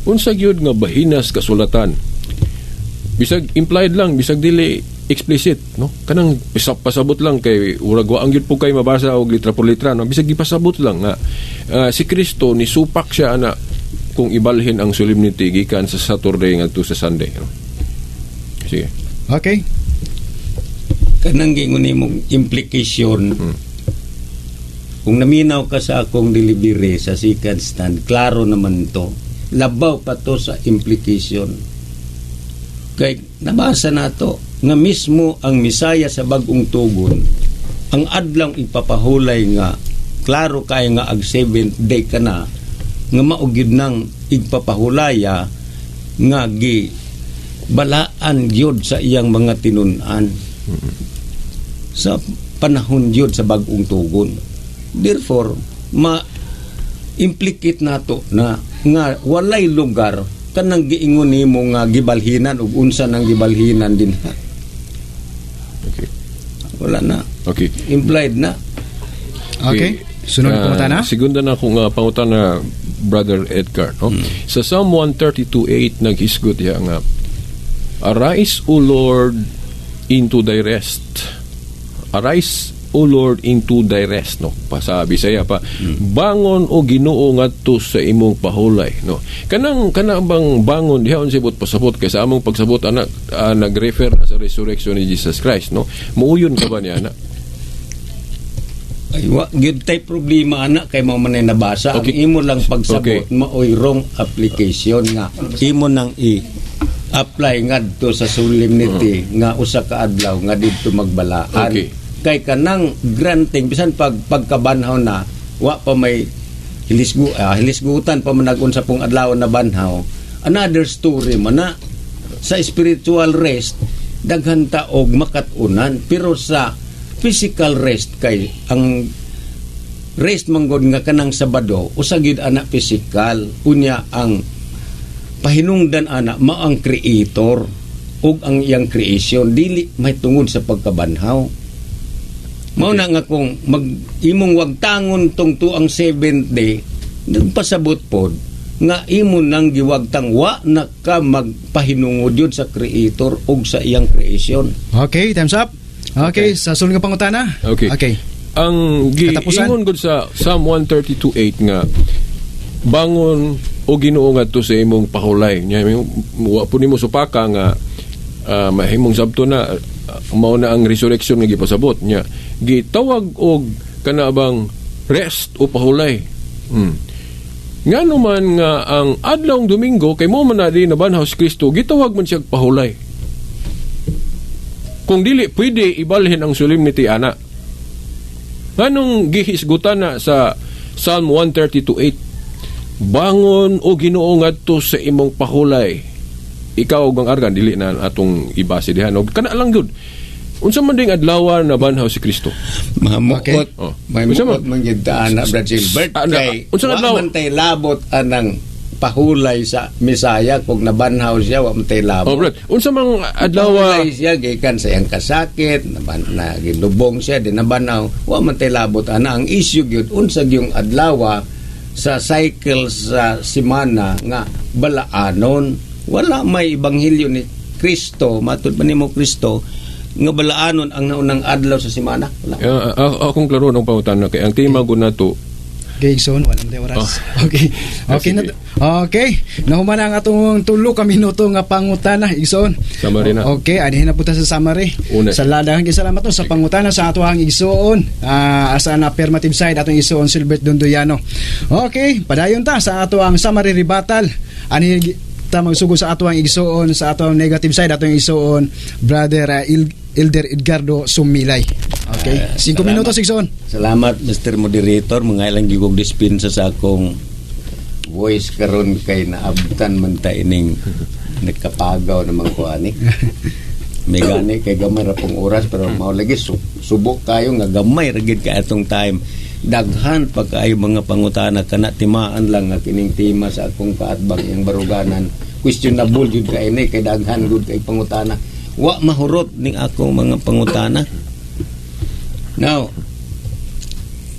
unsa gyud nga bahinas kasulatan, bisag implied lang, bisag dili explicit, no, kanang pasabot lang, kay urag wa ang gyud po kay mabasa og litra por litra, no, bisag gipasabot lang nga si Kristo ni supak siya ana kung ibalhin ang solemnity gikan sa Saturday ngadto sa Sunday, no? Sige. Okay. Kanang giingon nimong implication, kung naminaw ka sa akong delivery sa second stand, klaro naman to. Labaw pa to sa implication, kay nabasa nato nga mismo ang Misaya sa Bagong Tugon, ang adlaw ipapahulay nga klaro kay nga ag seventh day ka na nga mao gyud nang igpapahulaya nga gi balaan gyud sa iyang mga tinun-an sa panahon gyud sa Bagong Tugon. Therefore, ma implicate nato na nga walay lugar kanang giingon nimo nga gibalhinan ug unsa nang gibalhinan din. Wala na. Implied na. Okay. Sunod na pangutana. Segunda na akong pangutana, Brother Edgar, no? Sa Psalm 132:8 naghisgot diha nga, "Arise, O Lord, into thy rest. Arise, O Lord, into thy rest," no? Pa sa Bisaya pa, "Bangon o Ginoo ngadto sa imong pahulay," no? Kanang bang bangon diha, unsay buot pasabot? Kay sa among pagsabot ana, nag-refer na sa resurrection ni Jesus Christ, no? Muuyon ka ba niya ana? Ay, wa gyud tay problema ana kay mao man ay nabasa. Ang imo lang pagsabot maoy wrong application nga imo nang i apply ngadto sa solemnity nga usa ka adlaw nga didto magbalaan. Kay kanang granting bisan pag pagkabanhaw na, wa pa may hilisgutan pa man nag-unsa pong adlaw na banhaw, another story man na. Sa spiritual rest daghan ta og makat-unan, pero sa physical rest, kay ang rest manggod nga kanang Sabado usa gyud ana physical. Unya ang pahinungdan ana mao ang creator ug ang iyang creation, dili may tungod sa pagkabanhaw. Mao na nga kung mag imong wagtangon tong tuang seventh day, nagpasabot pod nga imo nang giwagtang wa na ka magpahinungod yun sa creator ug sa iyang creation. Okay, time's up. Okay, sa sunod nga pangutana. Okay. Okay. Ang Katapusan. giingon gud sa Psalm 132:8 nga bangon o Ginoo ngadto sa imong pahulay. Nya wa po nimo supaka nga mahimong sabto na mao na ang resurrection nga gipasabot nya. Gitawag og kana bang rest o pahulay. Ngano man nga ang adlawng Domingo kay mo man na di nabanhaw si Kristo, gitawag man siya pahulay? Kung dili pwede ibalhin ang solemnity ana, nganong gihisgutan na sa Psalm 132:8, "Bangon o Ginoo ngadto sa imong pahulay"? Ikaw og ang argan, dili na atong ibase diha, no? Kana lang gyud, unsa man ding adlaw na banhaw si Kristo? Mamuot. Okay. Oh. May Unsa muot man gyud ta ana, Brad Gilbert, kay unsa wa adlaw? man tay labot anang pahulay sa Mesaya. Kung nabanhaw siya, wa man tay labot. Oh, brad, unsa mang adlaw? Pahulay siya gikan sa iyang kasakit, naban, na gilubong siya, di nabanhaw, wa man tay labot ana. Ang issue gyud, unsa gyung adlaw sa cycle sa simana nga balaanon? Wala may ebanghelyo ni Kristo, matud pa nimo Kristo, nga balaanon ang naunang adlaw sa simana. Wala. Akong klaro ng pangutana kay ang tema gud nato. Okay, Igsoon, wala na oras. Okay. Okay na. Sige. Okay. Nahuman na ang atong 3 ka minuto nga pangutana, Igsoon. Summary na. Okay, anihin na punta sa summary. Una. Sa ladahan kay salamat to sa pangutana sa atoang igsoon. Asa na affirmative side atong igsoon Silbert Dondoyano. Okay, padayon ta sa atoang summary rebuttal. Anihin ta magsugod sa atoang igsoon sa atoang negative side, atong igsoon Brother Elder Edgardo Sumilay. Okay, 5 salamat. minutos, igsoon. Salamat, Mr. Moderator, mga ilang gigog dispensa sa akong voice karon kay naabtan man ta ining nagkapagaw naman ko ani. May gani kay gamay ra pong oras, pero mao lagi subok kayo nga gamay ra gid kay atong time. Daghan pa kaayo mga pangutana kana timaan lang nga kining tema sa akong kaatbang iyang baruganan. Questionable jud kay ini kay daghan gud kay pangutana. Wa mahurot ning akong mga pangutana. Now,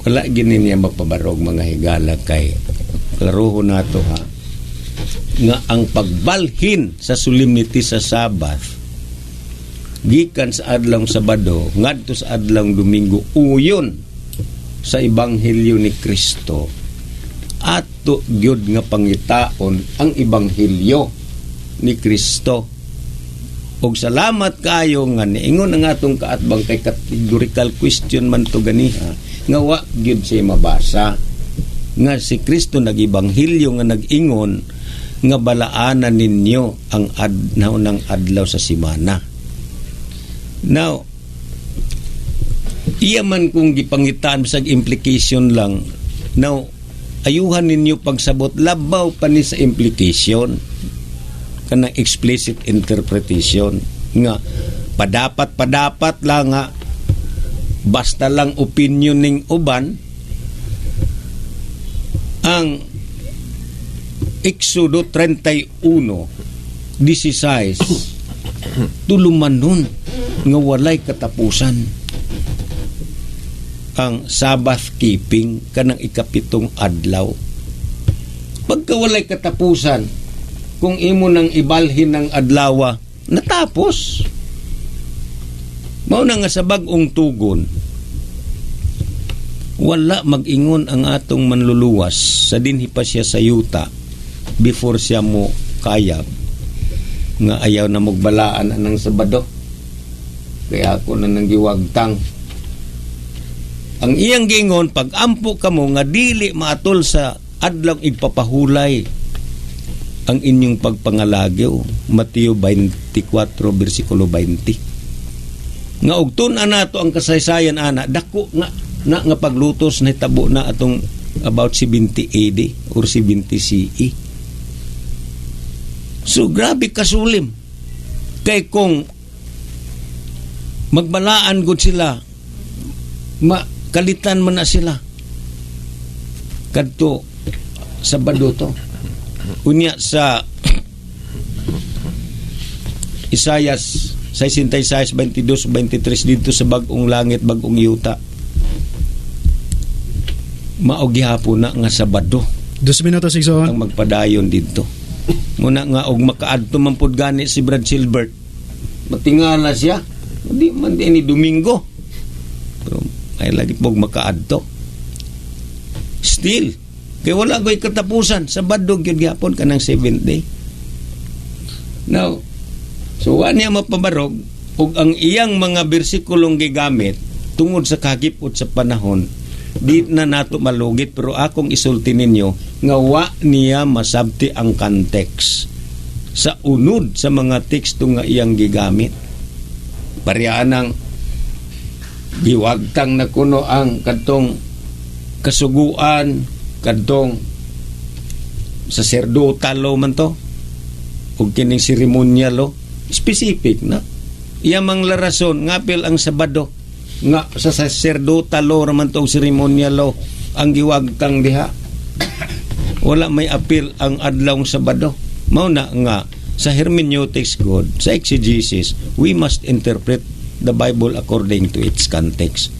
wala gini niya mapabarog, mga higala, kay klaroho nato ha nga ang pagbalhin sa solemnity sa Sabbath gikan sa adlawng Sabado ngadto sa adlawng Domingo uyon sa ebanghelyo ni Kristo, ato gyud nga pangitaon ang ebanghelyo ni Kristo. Ug salamat kayo nga niingon ang atong kaatbang kay categorical question man to ganiha nga wa gyud siya mabasa nga si Kristo nag-ebanghelyo nga nag-ingon nga balaanan ninyo ang naunang adlaw sa simana. Now, iya man kung gipangitaan sa implication lang. Now, ayuhan ninyo pagsabot, labaw pa ni sa implication kanang explicit interpretation nga padapat padapat lang nga basta lang opinion ning uban. Ang Exodo 31:16 tulumanon nga walay katapusan ang Sabbath keeping kanang ikapitong adlaw. Pagka walay katapusan, kung imo nang ibalhin ng adlawa, natapos. Mao na nga sa bag-ong tugon, wala mag-ingon ang atong manluluwas sa dinhi pa siya sa yuta before siya mo kayab nga ayaw na magbalaan anang Sabado kaya ako na nang giwagtang. Ang iyang giingon, pag-ampo kamo nga dili maatol sa adlaw igpapahulay ang inyong pagpangalagyo. Mateo 24 bersikulo 20. Nga og tun-an nato ang kasaysayan ana, dako nga na nga paglutos nahitabo na atong about 70 AD or 70 CE. So grabe kasulim. Kay kung magbalaan gud sila, makalitan man na sila kadto Sabado to. Unya sa Isayas 66, 22, 23, dito sa bag-ong langit, bag-ong yuta, mao gihapon na nga Sabado 2 minutos, igsoon. Ang magpadayon dito muna nga og makaadto man pud gani si Brad Silbert, matingala siya, di man di ni Domingo, pero ay lagi pog makaadto still kay wala ko'y katapusan. Sabado gyud gihapon kanang seventh day. Now, so wa niya mapabarog ug ang iyang mga bersikulong gigamit, tungod sa kagipot sa panahon, di na nato malugit, pero akong isulti ninyo nga wa niya masabti ang context sa unod sa mga teksto nga iyang gigamit. Pareha ng giwagtang na kuno ang kadtong kasuguan, kadtong sacerdotal law man to ug kining ceremonial law, specific na iya mang larason ngapil ang Sabado nga sa sacerdotal law raman to og ceremonial law ang giwagtang diha. Wala may apil ang adlawng Sabado. Mao na nga sa hermeneutics god, sa exegesis, we must interpret the Bible according to its context.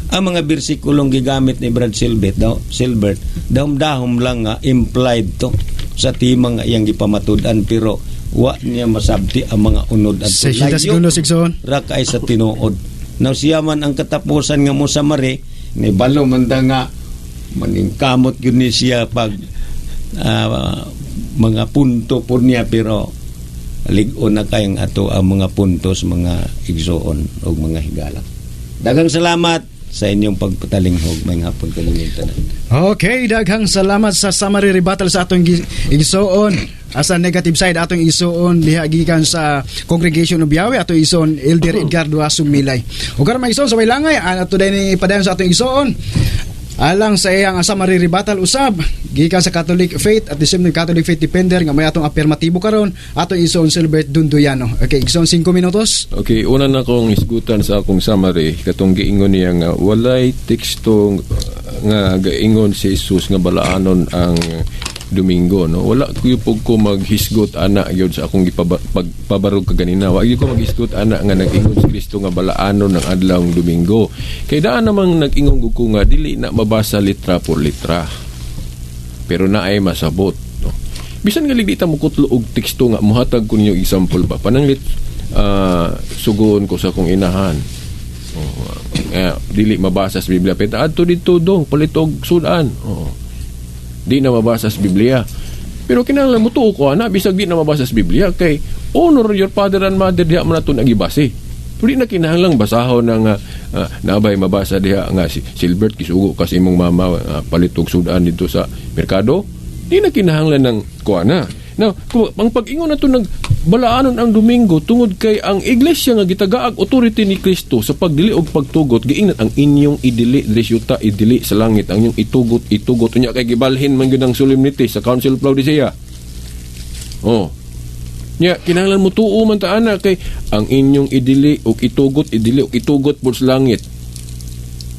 Ang mga bersikulong gigamit ni Brad Silbert daw, Silbert, dahom-dahom lang nga implied to sa timang nga iyang gipamatud-an, pero wa niya masabti ang mga unod at 60 segundos, igsoon. Ra kay sa tinuod. Now siya man ang katapusan nga mo sa mari ni balo man da nga maningkamot gyud ni siya pag mga punto po niya, pero lig-on na kayang ato ang mga puntos, mga igsoon o mga higala. Daghang salamat sa inyong pagpatalinghog. May hapon kaninyong tanan. Okay, daghang salamat sa summary rebuttal sa atong igsoon. Asa negative side, atong igsoon diha gikan sa Congregation of Yahweh, atong igsoon Elder Edgardo Asumilay. Ug karon, mga igsoon, sa way langay ato din ipadayon sa atong igsoon alang sa iyang summary rebuttal usab gikan sa Catholic Faith at the same time Catholic Faith Defender nga may atong affirmatibo karon, atong igsoon Silbert Dunduyano. Okay, igsoon, 5 minutos. Okay, una na kong isgutan sa akong summary katong giingon niya nga walay teksto nga gaingon si Jesus nga balaanon ang Domingo, no? Wala ko pug ko maghisgot ana gyud sa akong gipagpabarog kaganina. Wa gyud ko maghisgot ana nga nag-ingon si Kristo nga balaanon ang adlawng Domingo, kay daan namang nag-ingon ko nga dili na mabasa litra por litra, pero naay masabot, no? Bisan nga ligdi ta mo kutlo og teksto nga muhatag ko ninyo example ba, pananglit sugoon ko sa akong inahan. Oh, dili mabasa sa Biblia, pero adto dito dong palit og sudan. Oh. Di na mabasa sa Biblia. Pero kinahanglan mo tuo ko ana bisag di na mabasa sa Biblia, kay honor your father and mother diha man nato nagibase. Pero di na kinahanglang basahon ng nabay mabasa diha nga si Silbert kisugo kasi imong mama palit og sudan dito sa merkado. Di na kinahanglan ng kuana. Now, kung ang pag-ingon nato nag balaanon ang Domingo tungod kay ang iglesia nga gitagaag authority ni Kristo sa pagdili og pagtugot, giingnan ang inyong idili diri sa yuta, idili sa langit, ang inyong itugot, itugot. Unya kay gibalhin man gyud ang solemnity sa Council of Laodicea. Oh. Nya kinahanglan mo tuo man ta ana kay ang inyong idili og itugot, idili og itugot pud sa langit.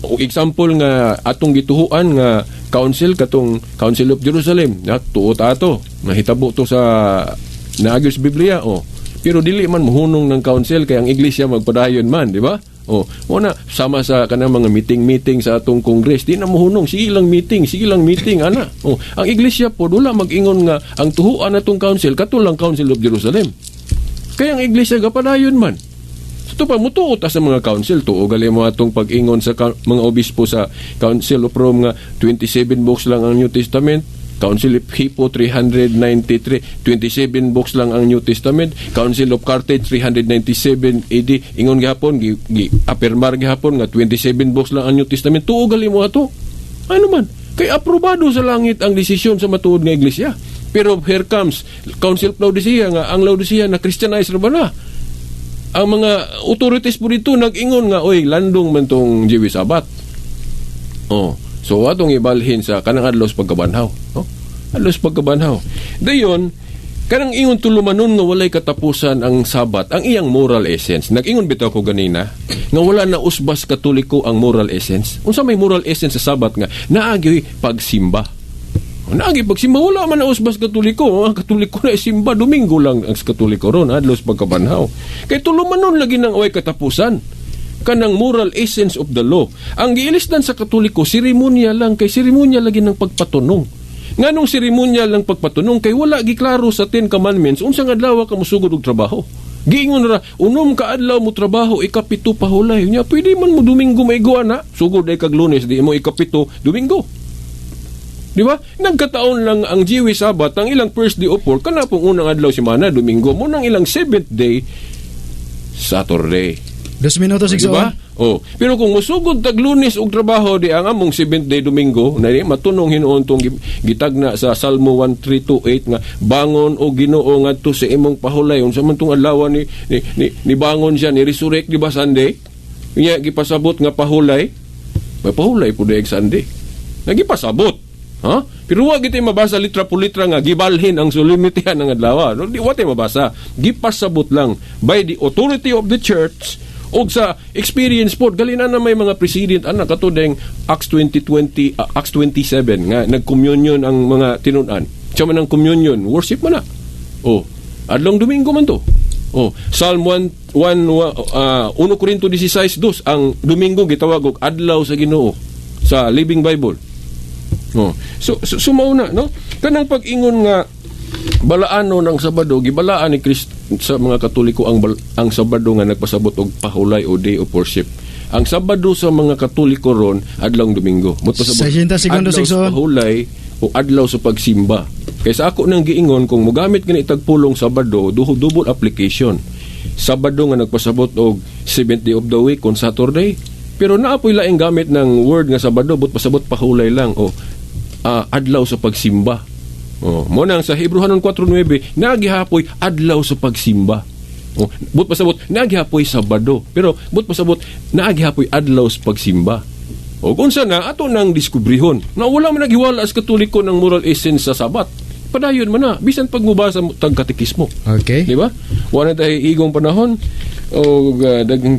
O example nga atong gituhuan nga council, katong Council of Jerusalem na tuo ta ato nahitabo to sa naagyo sa Biblia, oh. Pero dili man mohunong ng council kay ang iglesia magpadayon man, di ba? Oh, una sama sa kanang mga meeting-meeting sa atong Congress, di na mohunong, sige lang meeting, sige lang meeting ana. Oh, ang iglesia po wala mag-ingon nga ang tuhuan natong council kato lang Council of Jerusalem. Kaya ang iglesia gapadayon man. So, ito pa, mutuo ta sa mga council. Tuo gali mo atong pag-ingon sa mga obispo sa Council of Rome nga 27 books lang ang New Testament. Council of Hippo 393, 27 books lang ang New Testament. Council of Carthage 397 AD, ingon gihapon, gi apirmar gihapon nga 27 books lang ang New Testament. Tuo gali mo ato. Ano man? Kay aprobado sa langit ang desisyon sa matuod nga iglesia. Pero here comes Council of Laodicea, nga ang Laodicea na Christianize ra ba na? Ang mga authorities po dito nag-ingon nga, "Oy, landong man tong Jewish Sabbath." Oh, so atong ibalhin sa kanang adlaw sa pagkabanhaw, no? Adlaw sa pagkabanhaw. Dayon kanang ingon tulumanon nga walay katapusan ang Sabat, ang iyang moral essence. Nag-ingon bitaw ko ganina nga wala na usbas Katoliko ang moral essence. Unsa may moral essence sa Sabat nga naagi pagsimba? Naagi pagsimba, wala man na usbas Katoliko. Ang Katoliko na simba Domingo lang ang Katoliko ron, adlaw sa pagkabanhaw. Kay tulumanon lagi nang way katapusan kanang moral essence of the law. Ang giilisdan sa Katoliko, seremonya lang, kay seremonya lagi ng pagpatunong. Nganong seremonya lang pagpatunong? Kay wala giklaro sa Ten Commandments unsa nga adlaw ka mosugod og trabaho. Giingon ra, 6 ka adlaw mo trabaho, ikapito pahulay. Nya pwede man mo Domingo maigo ana, sugod ay kag Lunes, di mo ikapito Domingo. Di ba? Nagkataon lang ang Jewish Sabbath, ang ilang first day of work, kana pong unang adlaw semana, Domingo, mo nang ilang seventh day, Saturday. 2 minutos, Di ba? Oh, pero kung musugod tag Lunes og trabaho, di ang among seventh day Domingo, na di matunong hinuon tong gitagna sa Salmo 1328 nga bangon o Ginoo ngadto sa imong pahulay. Unsa man tong adlaw ni bangon siya, ni resurrect, di ba Sunday? Nya gipasabot nga pahulay. May pahulay pud og Sunday. Nagipasabot. Ha? Pero wa gid mabasa litra po litra nga gibalhin ang solemnity ng adlaw. No, di wa tay mabasa. Gipasabot lang by the authority of the church og sa experience pod gali na na may mga president ana kato deng Acts 20:20, Acts 27 nga nagcommunion ang mga tinun-an. Siya man ang communion, worship man na. Oh, adlong Domingo man to. Oh, Psalm 1 1 1 Corinto 16:2, ang Domingo gitawag og adlaw sa Ginoo sa Living Bible. Oh. So mao na, no? Kanang pag-ingon nga balaano ng Sabado, gibalaan ni Christ sa mga Katoliko ang Sabado nga nagpasabot og pahulay o day of worship. Ang Sabado sa mga Katoliko ron adlong Domingo. Mutpasabot 60 segundos, adlaw sa Igsoon. pahulay o adlaw sa pagsimba. Kay sa ako nang giingon, kung mogamit gani tagpulong Sabado, double application. Sabado nga nagpasabot og seventh day of the week kon Saturday. Pero naa po'y laing gamit ng word nga Sabado, but pasabot pahulay lang o adlaw sa pagsimba. Oh, mo nang sa Hebreohanon 4:9 nagihapoy adlaw sa pagsimba. Oh, but pasabot nagihapoy Sabado, pero but pasabot nagihapoy adlaw sa pagsimba. O kung na ato nang diskubrihon na wala man naghiwala sa Katoliko ng moral essence sa Sabat. Padayon man na bisan pag mubasa mo tag katekismo. Okay. Di ba? Wala tayo igong panahon o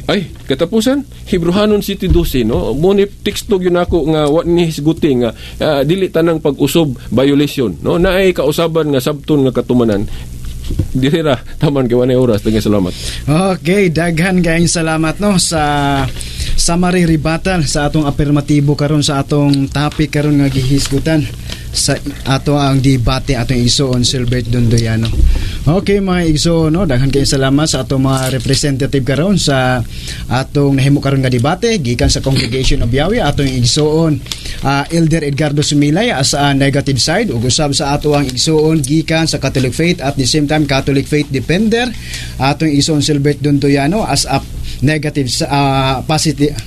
ay katapusan Hebreohanon 7:12, no? Mo ni teksto gyud nako nga wa ni hisguti nga dili tanang pag-usob violation, no? Naay kausaban nga sabton nga katumanan. Diri ra taman kay wa oras. Daghang salamat. Okay, daghan kayong salamat, no, sa summary rebuttal sa atong apirmatibo karon sa atong topic karon nga gihisgutan sa ato ang debate, atong igsoon Silbert Dondoyano. Okay, mga igsoon, no, daghan kayong salamat sa atong mga representative karon sa atong nahimo karon nga debate gikan sa Congregation of Yahweh, atong igsoon Elder Edgardo Sumilay as a negative side ug usab sa ato ang igsoon gikan sa Catholic Faith, at the same time Catholic Faith Defender, atong igsoon Silbert Dondoyano as a negative positive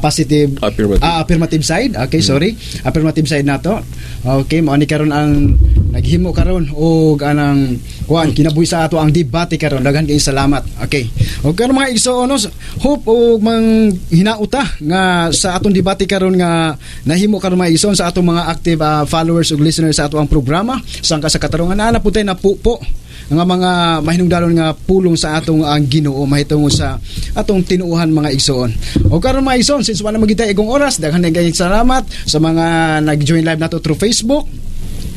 positive. Affirmative. Affirmative side. Okay, sorry. Affirmative side nato. Okay, mao ni karon ang naghimo karon og anang kuan kinabuhi sa ato ang debate karon. Daghan kayong salamat. Okay. Og karon, mga igsoon, no, hope og mang hinauta nga sa atong debate karon nga nahimo karon, mga igsoon, sa atong mga active followers ug listeners sa ato ang programa sangka sa katarungan ana pud tay napupo nga mga mahinungdanon nga pulong sa atong ang Ginoo mahitungod sa atong tinuohan, mga igsoon. O karon, mga igsoon, since wala magitay igong oras, daghan kayong salamat sa mga nag-join live nato through Facebook.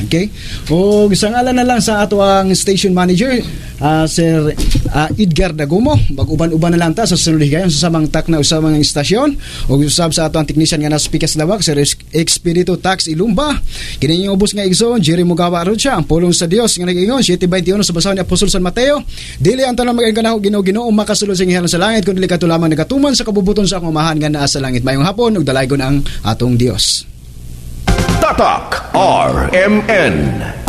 Okay? O sa ngalan na lang sa ato ang station manager, Sir Edgar Dagumo. Mag-uban-uban na lang ta sa sunod higayon sa samang takna usa mga istasyon. O usab sa ato ang technician nga nasa Pikas Lawak, Sir Expedito Tax Ilumba. Kini inyong ubos nga igsoon, Jerry Mugawa Arocha, ang pulong sa Dios nga nag-ingon 7:21 sa basahon ni Apostol San Mateo. Dili ang tanang mag Ginoo, Ginoo, Ginoo makasulod sa gingharian sa langit, kundi kadto lamang nagatuman sa kabubuton sa akong Amahan nga naa sa langit. Mayong hapon ug dalaygon ang atong Dios. Tatak RMN.